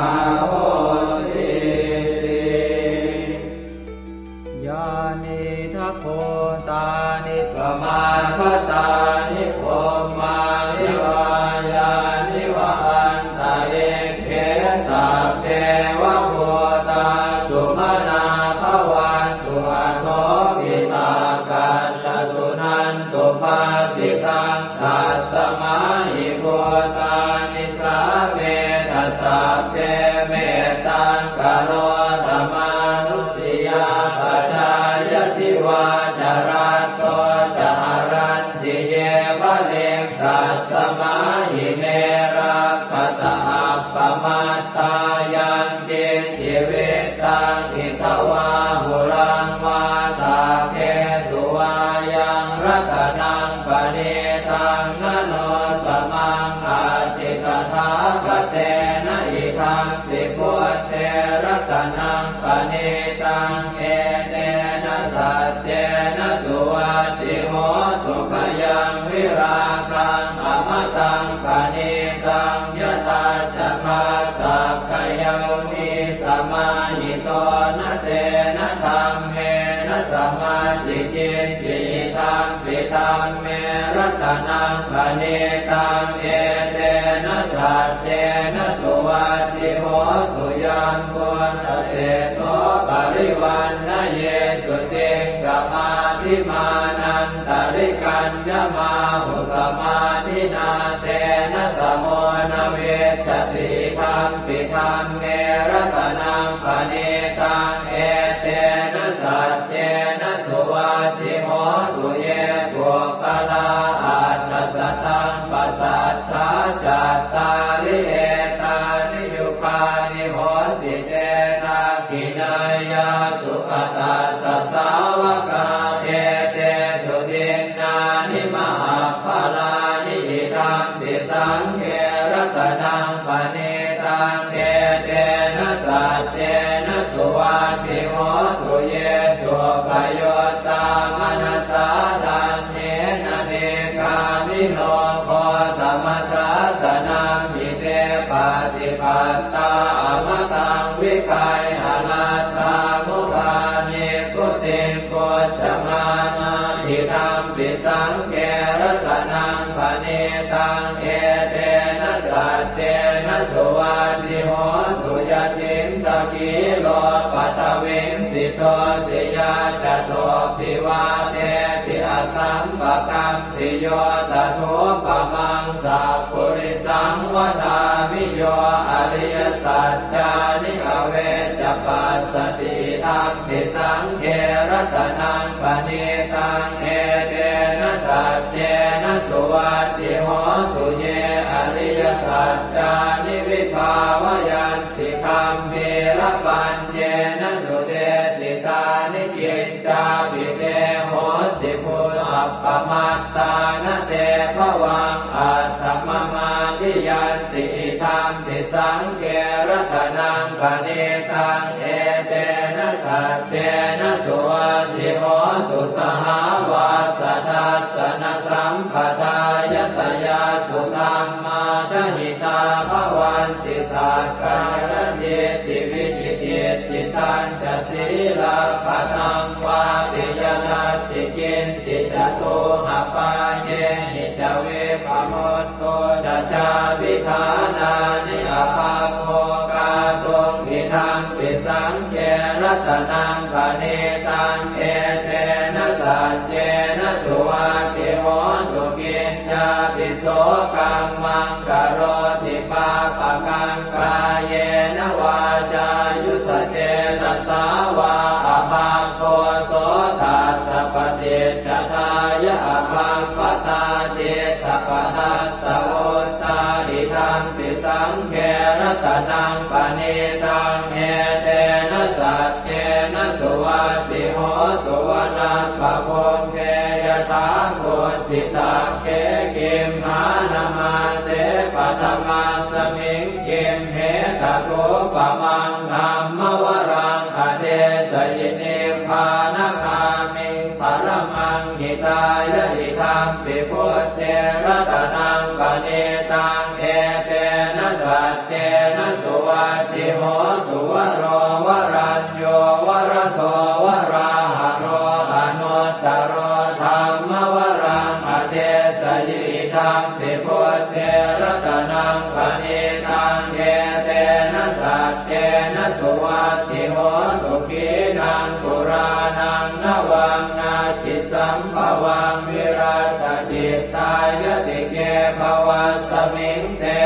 ahosīti. Yānīdha bhūtāni samāgatāni bhummāni vā yāni va anta Nisāmetha sabbe mettaṃ karotha mānusiyā pajāya divā ca ratto ca haranti yeva likkhasmā ime rakkhasa appamattā. Yaṅkiñci vittaṃ idha vā huraṃ vā saggesu vā yaṃ ratanaṃ paṇītaṃ na no samaṃ atthi tathāgatena idampi buddhe ratanaṃ paṇītaṃ etena saccena suvatthi hotu. Khayaṃ virāgaṃ amataṃ paṇītaṃ yadajjhagā sakyamunī samāhito na tena dhammena samatthi kiñci idampi dhamme ratanaṃ paṇītaṃ etena saccena suvatthi hotu. Yambuddhaseṭṭho parivaṇṇayī suciṃ samādhimānantarikaññamāhu samādhinā tena samo na vijjati idampi dhamme ratanaṃ paṇītaṃ etena saccena suvatthi hotu. Ye puggalā aṭṭha sataṃ pasaṭṭhā cattāri etāni yugāni honti te dakkhiṇeyyā sugatassa sāvakā etesu dinnāni mahapphalāni idampi saṅghe ratanaṃ paṇītaṃ etena saccena suvatthi hotu. Ye suppayuttā manasā daḷhena nikkāmino gotamasāsanamhi te pattipattā amataṃ vigayha laddhā mudhā nibbutiṃ bhuñjamānā idampi saṅghe ratanaṃ paṇītaṃ etena saccena suvatthi hotu. Yacittakhīlo paṭhaviṃ sito siyā catubbhi vātebhi asampakampiyo tathūpamaṃ sappurisaṃ vadāmi yo ariyasaccāni avecca passati idampi saṅghe ratanaṃ paṇītaṃ etena saccena suvatthi hotu. Ye ariyasaccāni vibhāvayanti gambhīrapaññena sudesitāni kiccāpi te honti bhusappamattā na te bhavaṃ atthamamādiyanti idampi saṅghe ratanaṃ paṇītaṃ etena saccena suvatthi hotu. Sahāvassa dassanasampadāya tayassu dhammā jahitā bhavanti sakkāyadiṭṭhi vicikicchitañca sīlabbataṃ vāpi yadatthi kiñci catūhapāyehi ca vippamutto ca cābhiṭhānāni abhabbo kātuṃ idampi saṅghe ratanaṃ paṇītaṃ etena saccena suvatthi hotu. Kiñcāpi so kammaṃ karoti pāpakaṃ kāyena vācāyuda cetasā vā abhabbo so tassa paṭicchadāya abhabbatā cittapadassavutthā idampi saṅghe ratanaṃ paṇītaṃ etena saccena suvatthi hotu. Vanappagumbe yathā kussitagge gimhānamāse paṭhamasmiṃ gimhe tathūpamaṃ dhammavaraṃ adesayi nibbānagāmiṃ paramaṃ hitāya idampi buddhe ratanaṃ paṇītaṃ etena saccena suvatthi hotu. Varo varañño varado varāharo anuttaro dhammavaraṃ adesayi idampi buddhe ratanaṃ paṇītaṃ etena saccena suvatthi hotu. Khīṇaṃ purāṇaṃ navaṃ natthi sambhavaṃ virattacittāyatike bhavasmiṃ te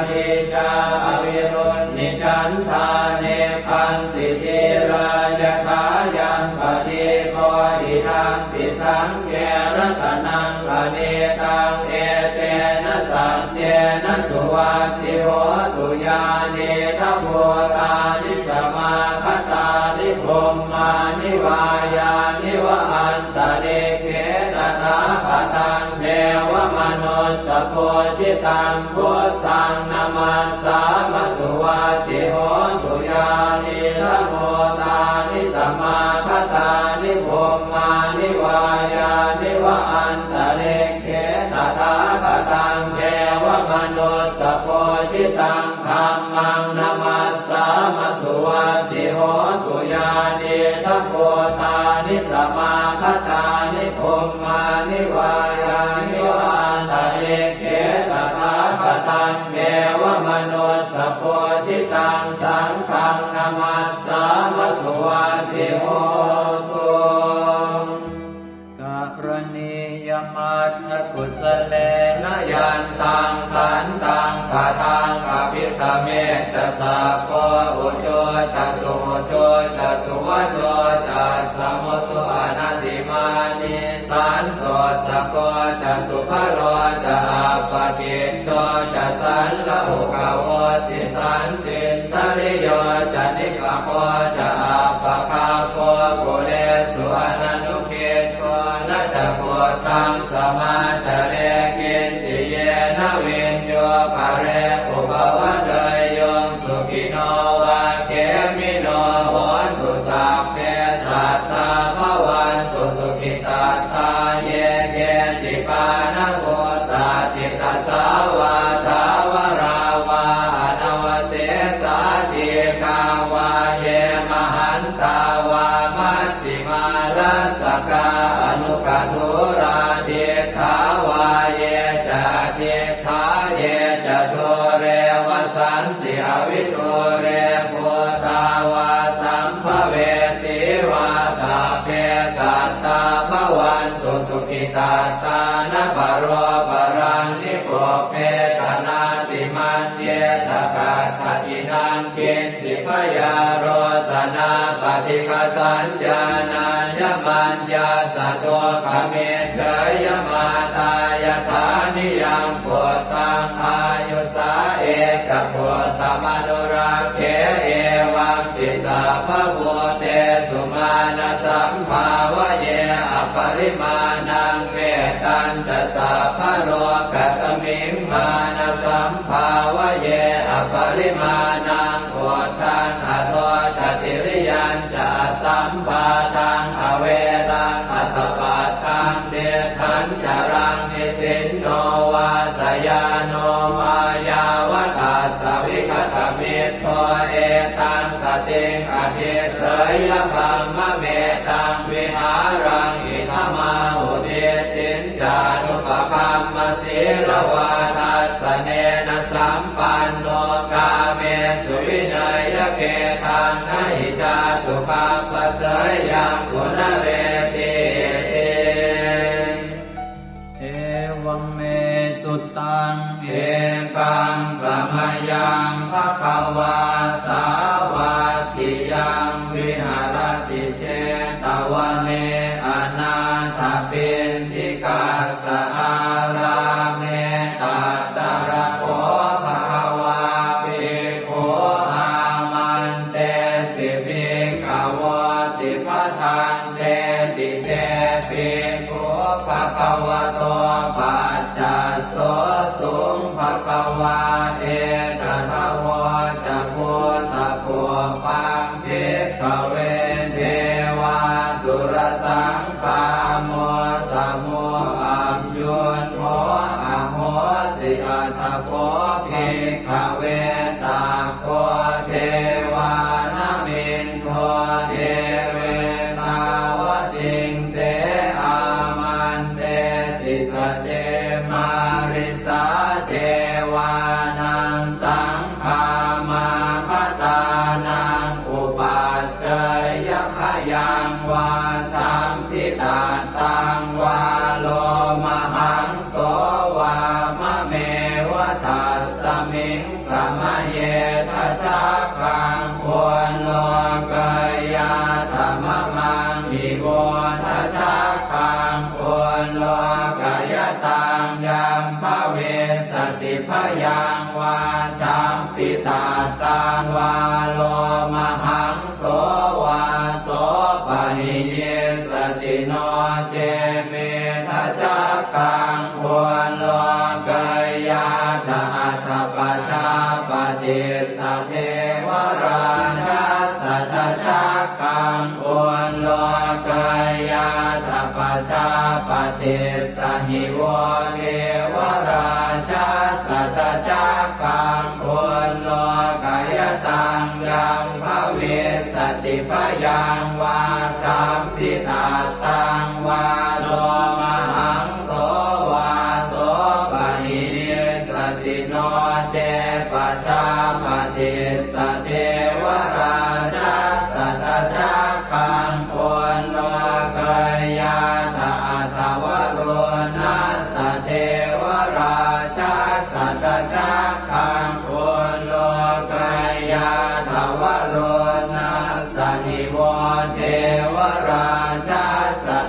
Nicā avirūḷhichandā nibbanti dhīrā yathāyaṃ padīpo idampi saṅghe ratanaṃ paṇītaṃ etena saccena suvatthi hotu. Yānīdha bhūtāni samāgatāni bhummāni vā yāni va antalikkhe tathāgataṃ devamanussapūjitaṃ buddhaṃ namassāma suvatthi hotu. Yānīdha bhūtāni samāgatāni bhummāni vā yāni va antalikkhe tathāgataṃ devamanussapūjitaṃ dhammaṃ namassāma suvatthi hotu. Yānīdha bhūtāni samāgatāni bhummāni vā yāni va antalikkhe tathāgataṃ devamanussapūjitaṃ saṅghaṃ namassāma suvatthi hotu. Karaṇīyamatthakusalena yantaṃ santaṃ padaṃ abhisamecca sakko ujū ca suhujū ca suvaco cassa mudu anatimānī santussako ca subharo ca appakicco ca sallahukavutti santindriyo ca nipako ca appagabbho kulesu ananu giddho. Na ca khuddaṃ samācare kiñci yena viññū pare upavadeyyuṃ. Sukhino vā khemino hontu sabbe sattā bhavantu sukhitattā. Ye keci pāṇabhūtatthi tasā vā thāvarā vā anavasesā dīghā vā ye mahantā vā maj jhimā rassakā aṇukathūlā diṭṭhā vā ye ca adiṭṭhā ye ca dūre vasanti avidūre bhūtā vā sambhavesī vā sabbe sattā bhavantu sukhitattā. Na paro paraṃ nikubbetha nātimaññetha katthaci naṃ kiñ ci byārosanā paṭighasaññā nāññamaññassa dukkhamiccheyya. Mātā yathā niyaṃ puttaṃ āyusā ekaputtamanurakkhe evampi sabbabhūtesu mānasambhāvaye aparimāṇaṃ. Mettañca sabbalokasmiṃ mānasambhāvaye aparimāṇaṃ uddhaṃ adho ca tiriyañca asambādhaṃ averaṃ asapattaṃ. Tiṭṭhañcaraṃ nisinno vā sayāno vā yāvatassa vigatamiddho etaṃ satiṃ adhiṭṭheyya brahmametaṃ vihāraṃ idhamāhu. Diṭṭhiñ ca anupagamma sīlavā dassanena sampanno kāmesu vineyya gedhaṃ na hi jātu gabbhaseyyaṃ punaretīti. Evaṃ me sutaṃ. Ekaṃ samayaṃ bhagavā sāvatthiyaṃ viharati jetavane anāthapiṇḍikassa ārāme. Tatra kho bhagavā bhikkhū āmantesi bhikkhavoti. Bhadanteti te bhikkhū bhagavato paccassosuṃ. Bhagavā etadavoca. Bhūtapubbaṃ bhikkhave devāsurasaṅgāmo samūhayuṃ kho ahosi. Atha kho bhikkhave sakko devānamindo devetāvatiṃse āmantesi. Sace mārisā devānaṃ saṅ gāmāgatānaṃ upajjeyya, khayaṃ vā sambhitattaṃ vā lomahaṃso vā mameva tassa Miṃ samaye dajaggaṃ ullokayātha mamaṃ ivo dajaggaṃ ullokayataṃ yaṃ bhavissati bhayaṃ vā champittattaṃ vā lomahaṃso vā sopahiyissati no ce me dajaggaṃ ullokayātha atha pajāpatissa devarājassa dajaggaṃ ullokayātha pajāpatissa hi vo devarājassa dajaggaṃ ullokayataṃ yaṃ bhavissati bhayaṃ vā champittattaṃ vā lomahaṃso vā sopahiyissati no ce pajāpatissa devarājassa dajaggaṃ ullokayātha atha varuṇassa devarājassa dajaggaṃ ullokayātha varuṇassa hi vo devarājassa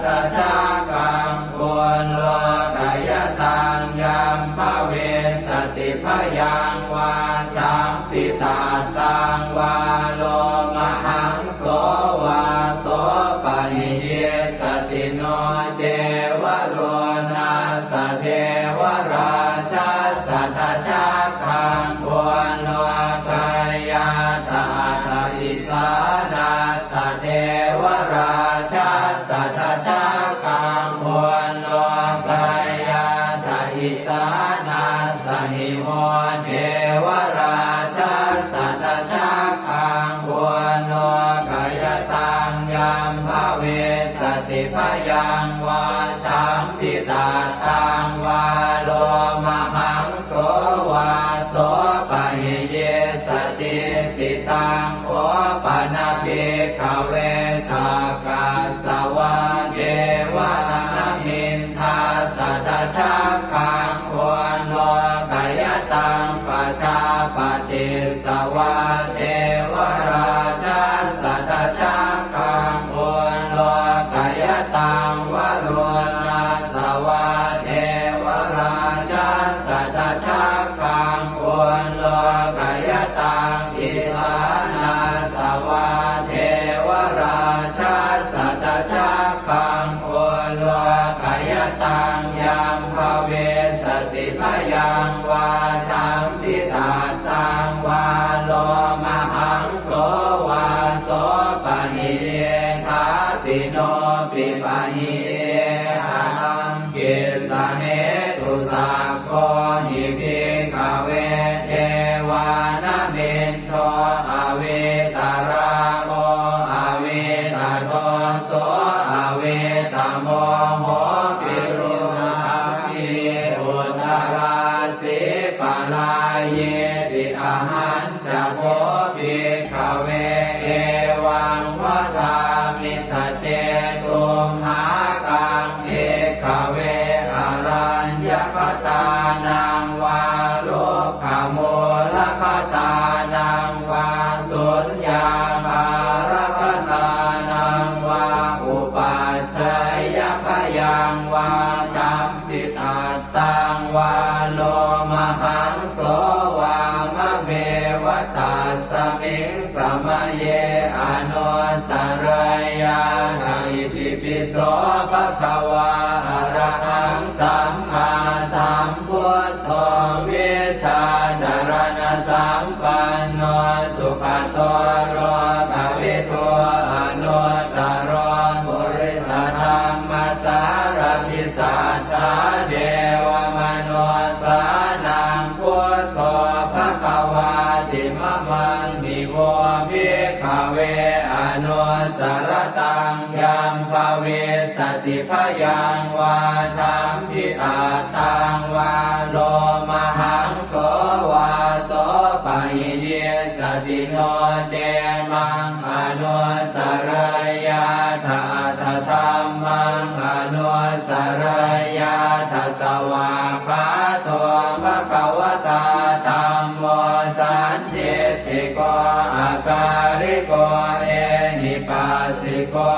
dajaggaṃ ullokayataṃ yaṃ bhavissati bhayaṃ vā champittattaṃ vā lomahaṃso vā sopahiyissati no ce varuṇassa devarājassa dajaggaṃ ullokayātha atha isānassa devarājassa dajaggaṃ ullokayātha isānassa hi vo devarājassa dajaggaṃ ullokayataṃ yaṃ bhavissati bhayaṃ vā champittattaṃ vā lomahaṃso vā sopahiyissati. Taṃ kho pana bhikkhave sakkas savā devanāmiṃ dassa dajaggaṃ ullokayataṃ pajāpatissa vā devarājassa dajaggaṃ ullokayataṃ varuṇassa vā devarājassa dajaggaṃ ullokayataṃ isānassa vā devarājassa dajaggaṃ ullokayataṃ yaṃ bhavissati bhayaṃ vā champittattaṃ vā lomahaṃso vā sopahiyye thāpi no pipahiye haraṃ. Kissa hetu sakko hi bhikkhave devānamindo avītarāgo avītadoso avītamoho virūḷhakī uttarāsī parāyīti. Ahañ ca kho bhikkhave evaṃ vadāmi: sace tumhākaṃ bhikkhave araññakatānaṃ vā rukkhamūlakatānaṃ vā suññāgārakatānaṃ vā upajjhāyabhayaṃ vā champittattaṃ vā lomahaṃso vā mameva tasmiṃ samaye anussarayyātha. Itipi so bhagavā arahaṃ sammāsambuddho vijjācaraṇasampanno sugato lokavidū anuttaro purisadammasārathi satthā devamanussānaṃ buddho bhagavāti. Mamaṃ hi vo bhikkhave anussarattaṃ yaṃ bhavissati bhayaṃ vā champittattaṃ vā lomahaṃso vā sopahiyissati no ce maṃ anussarayyātha atha dhammaṃ anussarayyātha. Svākkhāto bhagavatā dham sandiṭṭhiko akāliko ehipassiko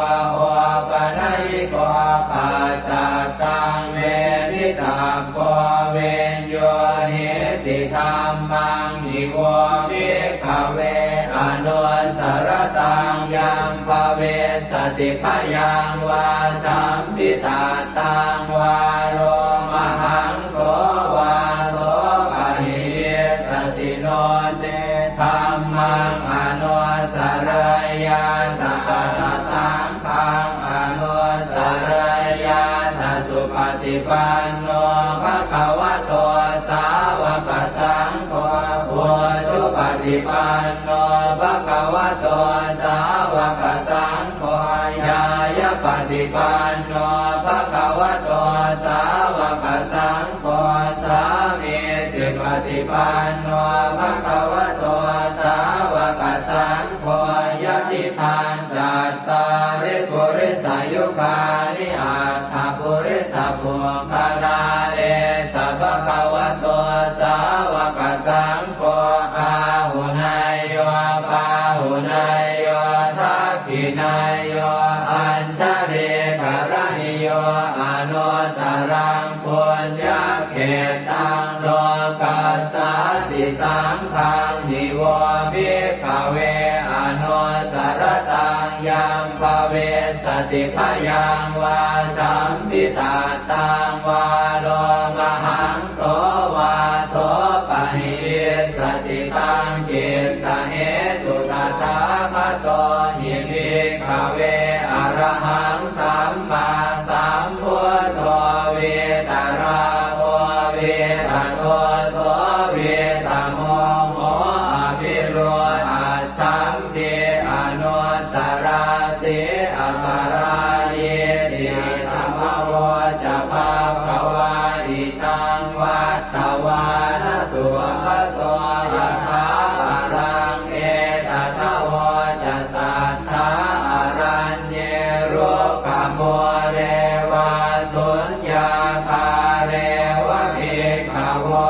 opanayiko paccattaṃ veditabbo viññūhīti. Dhammaṃ hi vo bhikkhave anussaratāṃ yaṃ bhavissati bhayaṃ vā sampittattaṃ vā lomahaṃ so vā so pahīyissati no ce dhammaṃ anussarayyātha atha saṅghaṃ anussarayyātha. Supaṭipanno bhagavato sāvakasaṅgho, ujupaṭipanno bhagavato sāvakasaṅgho, ñāyapaṭipanno bhagavato sāvakasaṅgho, sāmīcipaṭipanno bhagavato sāvakasaṅgho, yadidaṃ cattāri purisayugāni aṭṭha purisapuggalā, esa bhagavato sāvakasaṅgho, āhuneyyo pāhuneyyo dakkhiṇeyyo añjalikaraṇīyo anuttaraṃ puññakkhettaṃ lokassāti. Saṅghaṃ hi vo bhikkhave anussaratāṃ yaṃ bhavissati bhayaṃ vā sampittattaṃ vā lomahaṃ so vā so pahīyissati. Taṃ kissa hetu tathāgato hi bhikkhave arahaṃ sammāsambuddho vītarāgo vītadoso vītamoho abhirūḷhaccham ti anussarati aparājīti. Idamavoca bhagavā. Idaṃ vattavāna sugato yathābalaṃ etadavoca satthā araññe rukkhamūle vā suññāgāre va bhikkhavo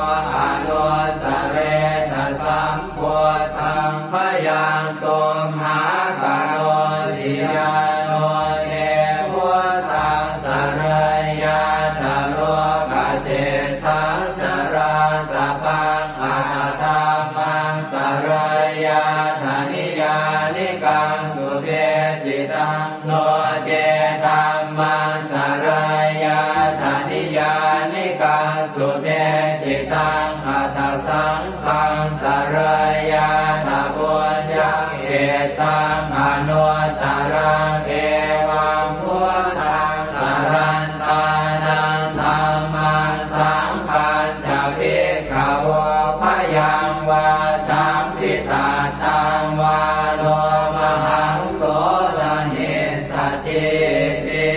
anussaretha sam buddhaṃ bhayaṃ tumhākarosi. Yāno te buddhaṃ sarayyātha lokaseṭṭhaṃ narāsabhaṃ atha dhammaṃ sarayyātha niyyānikaṃ sudesitaṃ, no ce dhammaṃ sarayyātha niyyānikaṃ sudesitaṃ, atha saṅghaṃ sarayyātha puññakkhettaṃ anuttaraṃ. Evaṃ buddhaṃ sarantānaṃ dhammaṃ saṅghañca bhikkhavo bhayaṃ vā sampittattaṃ vā lomahaṃso na hessatīti.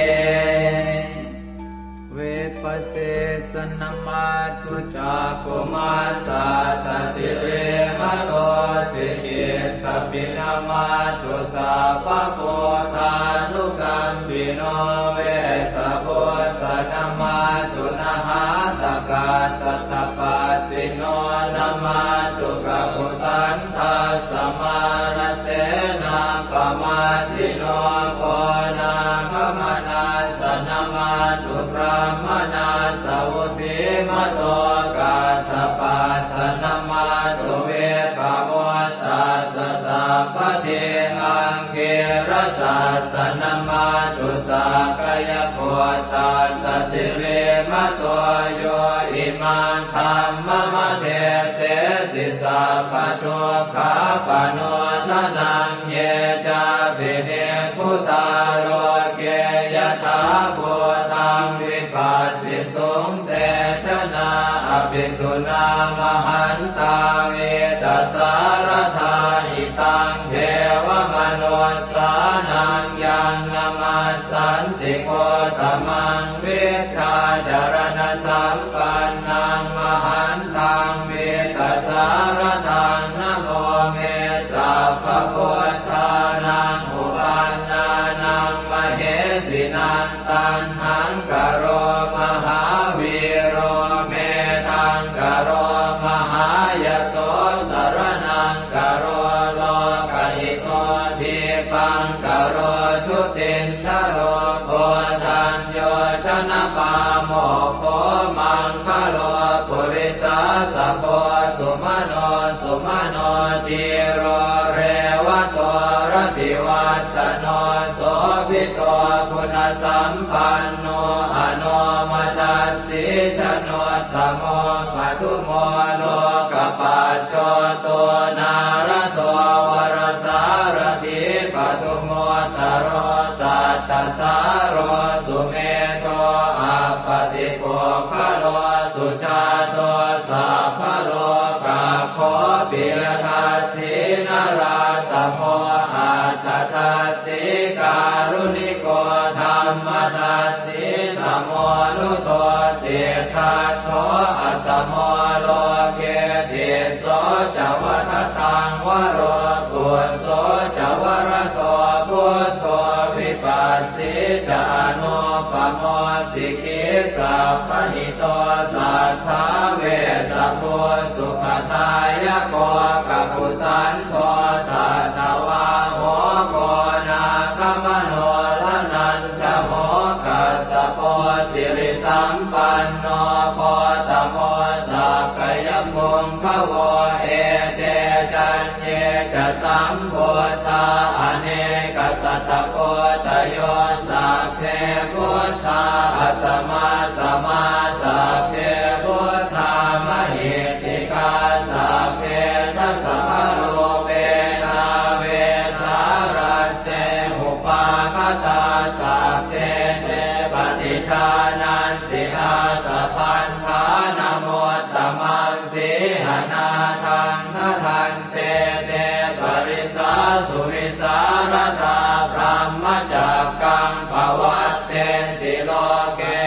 Vipassissa namatthu cakkhumantassa sirīmato, sikhītsapi namatthu sabbabuddhānukampino, vessabhussa namatthu nhātakassa tapassino, namatthu kakusandhassa mārasenappamaddino, konāgamanassa namatthu brāhmaṇassa vusīmato, kassapassa namatthu vippamuttassa sabbadhi, aṅgīrasassa namatthu sakyaputtassa sirīmato, yo imaṃ dhammamādesesi sabbadukkhāpanūdanaṃ. Ye cāpi nibbu tā loke yathābhūtaṃ vipassisuṃ, te janā apisuṇā mahantā vītasāradā. Idaṃ devamanussānaṃ yaṃ namassanti Gotamaṃ, vijjācaraṇasampannaṃ mahantaṃ vītasāradaṃ. Namo me sabbabuddhānaṃ uppannānaṃ mahesinaṃ, taṇhaṅkaro mahāvīro medhaṅkaro mahāyaso, sumano dhīro revato rativassano sobhito guṇasampanno anomadassī januttamo padumo lokapajjoto nārado varasārathī padumu ttaro sattasāro sumedho appatipuggalo sujāto sabbalokaggo piyadassī narāsamo atthadassī kāruṇiko dhammadassī tamonudo siddhattho asamo loke tisso ca vadataṃ varo phusso ca varato buddho vipassī ca anūpamo sikhī sabbahito satthā vessabhū sukhadāyako kakusandho satthavāho koṇāgamano dhananjavo kassapo sirisampanno gotamo sakyapuṅgavo ete caññe ca sambuddhā anekasatakoṭayo sabbe buddhā asamasamā sabbe buddhā mahiddhikā sabbe dasabalūpena vesālā te upāgatā sabbe te paṭijānanti ātappamāṇamuttamaṃ sīhanāthaṃ bhaddante te parisāsu vivhāratā brahmacakkaṃ pavattenti loke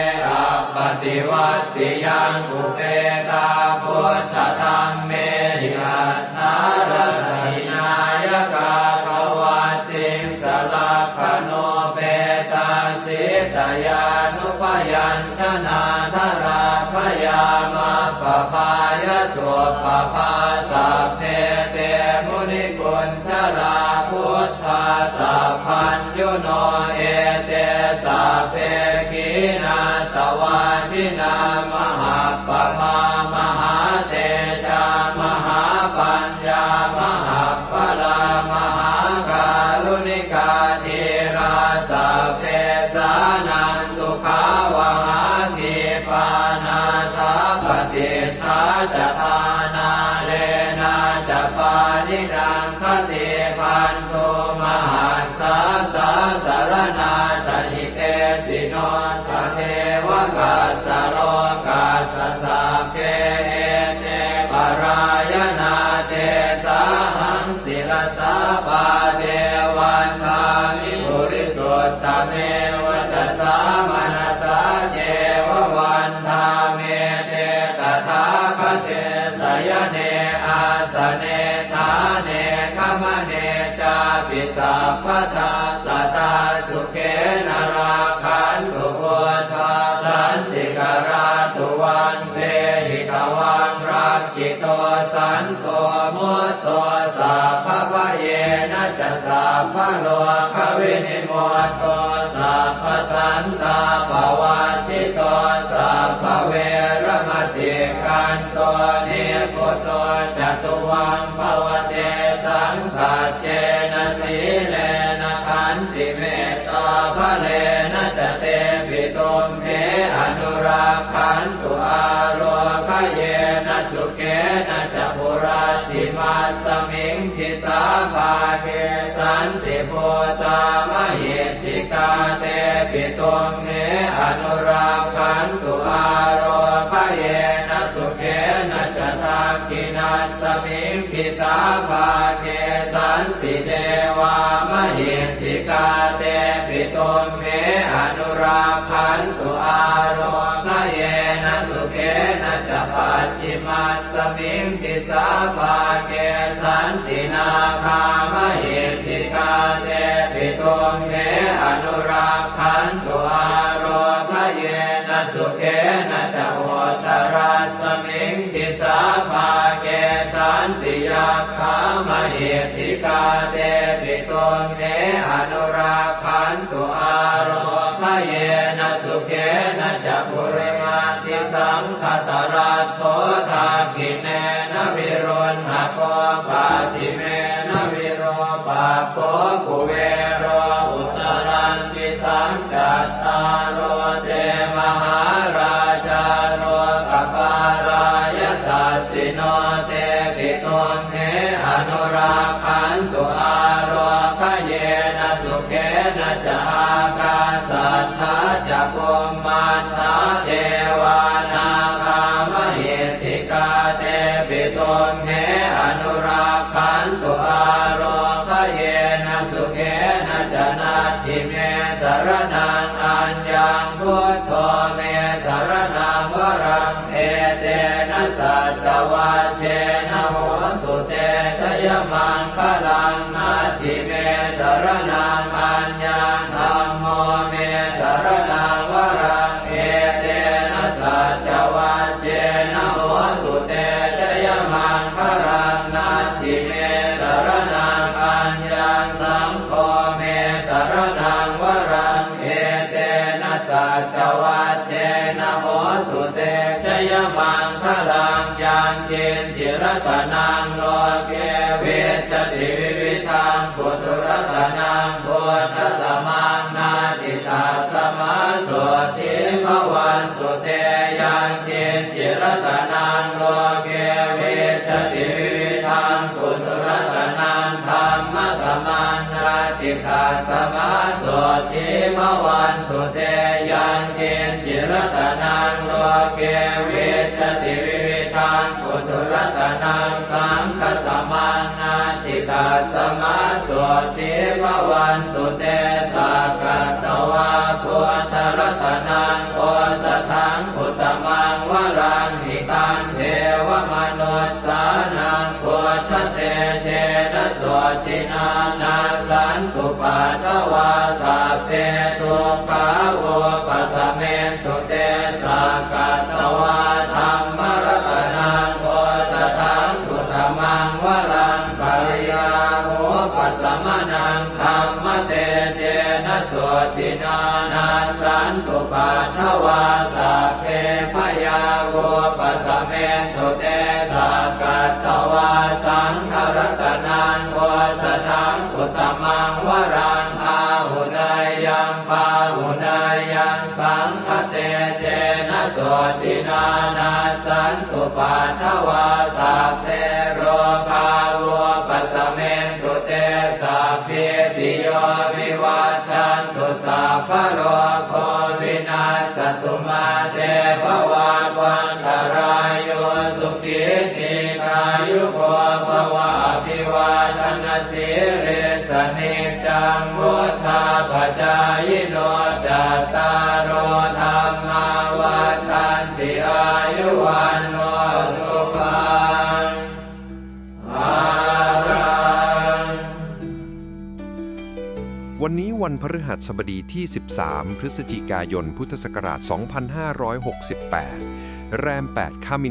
appaṭivattiyaṃ upetā buddhadhammehi atthārasa hināyakā pavatsiṃsa lakkhaṇupetā sītayanupayañjanādharā bhayamappabbāya suppabhā sabbe te munikuñjarā buddhā sabbaññuno ete sabbe khīṇāsavā jinā mahappamā mahātejā mahāpaññā mahappalā mahākāruṇikā dhīrā sabbesānaṃ sukhāvahā khīpā nāthapaṭiṭṭhā ca dhānālena ca pāṇinaṃ khaṇi bandhū mahassā sāsaraṇā ca hitesino tatheva kassa lokassa sabbe ete parāyanā tesāhaṃ sirasā pāde vandāmi purisuttame vacasā manasā ceva vandāmete tathāgate sayane āsane ṭhāne gamane cāpi sabbadā sadā sukhena rakkhantu buddhā santikarā tuvaṃ dehi tvaṃ rakkhito santo mutto sabbabhayena ca sabbarogavinimutto sabbasantāpavajjito sabbaveramatikkanto nibbuto ca tuvaṃ bhava tesaṃ saccena sīlena khantimettābalena ca tepi tumhe anurakkhantu ārogyena sukhena ca hurattimasmiṃ disābhāge santibhūtā mahiddhikā tepi tumhe anurakkhantu ārogyena sukhena ca dakkhiṇasmiṃ disābhāge santidevā mahiddhikā tepi tumhe anurakkhantu ārogyena sukhena ca pacchimasmiṃ disābhāge santi nāgā mahiddhikā tepi tumhe anurakkhantu ārogyena sukhena ca uttarasmiṃ disābhāge santi yakkhā mahiddhikā tepi tumhe anurakkhantu ārogyena yena sukhena ca purimaṃ disaṃ dhataraṭṭho dakkhiṇena viruḷhako pacchimena virūpakkho kuvero uttaraṃ disaṃ. Cattāro te mahārājā lokapālā yasassino tepi tumhe anurakkhantu ārokkhayena sukhena ca. Ākāsaṭṭhā ca bhummaṭṭhā devā nāgā mahiddhikā tepi tumhe anurakkhantu ārokkhayena sukhena ca. Natthi me saraṇaṃ aññaṃ, buddho me saraṇaṃ varaṃ, etena saccavajjena hotu te jayamaṅgalaṃ. Natthi me saraṇaṃ aññaṃ, dhammo me saraṇaṃ varaṃ, etena saccavajjena hotu te jayamaṅgalaṃ. Natthi me saraṇaṃ aññaṃ, saṅgho me saraṇaṃ varaṃ, etena saccavajjena hotu te jayamaṅgalaṃ. Yaṅkiñci ratanaṃ loke vijjati vividhaṃ puthu, ratanaṃ buddhasamaṃ natthi, tasmā sotthī bhavantu te. Yaṅkiñci ratanaṃ loke vijjati vividhaṃ puthu, ratanaṃ dhammasamaṃ natthi, tasmā sotthī bhavantu te. Yaṅkiñci ratanaṃ loke vijjati vividhaṃ puthu, ratanaṃ saṅghasamaṃ natthi, tasmā sotthī bhavantu te. Sakkatvā buddharatanaṃ osathaṃ uttamaṃ varaṃ, hitaṃ devamanussānaṃ buddhatejena sotthinā, nassantupaddavā sabbe dukkhā vūpasamentu te. Sakkatvā dhammaratanaṃ osathaṃ uttamaṃ varaṃ, pariḷāhūpasamanaṃ dhammatejena sotthinā, nassantupaddavā sabbe bhayā vūpasamentu te. Sakkatvā saṅgharatanaṃ osathaṃ uttamaṃ varaṃ, āhuneyyaṃ pāhuneyyaṃ saṅghatejena sotthinā, nassantupaddavā sabbe rogā vūpasamentu te. Sabbītiyo vivajjantu, sabbarogo vinassatu, mā te bhavatvantarāyo, sukhī dīghāyuko bhava. Abhivādanasīlissa niccaṃ vuḍḍhāpacāyino, cattāro dhammā vaḍḍhanti, āyu vaṇṇo sukhaṃ balaṃ. วันนี้วันพฤหัสบดีที่ สิบสาม พฤศจิกายน พุทธศักราช สองพันห้าร้อยหกสิบแปด แรม แปด ค่ำ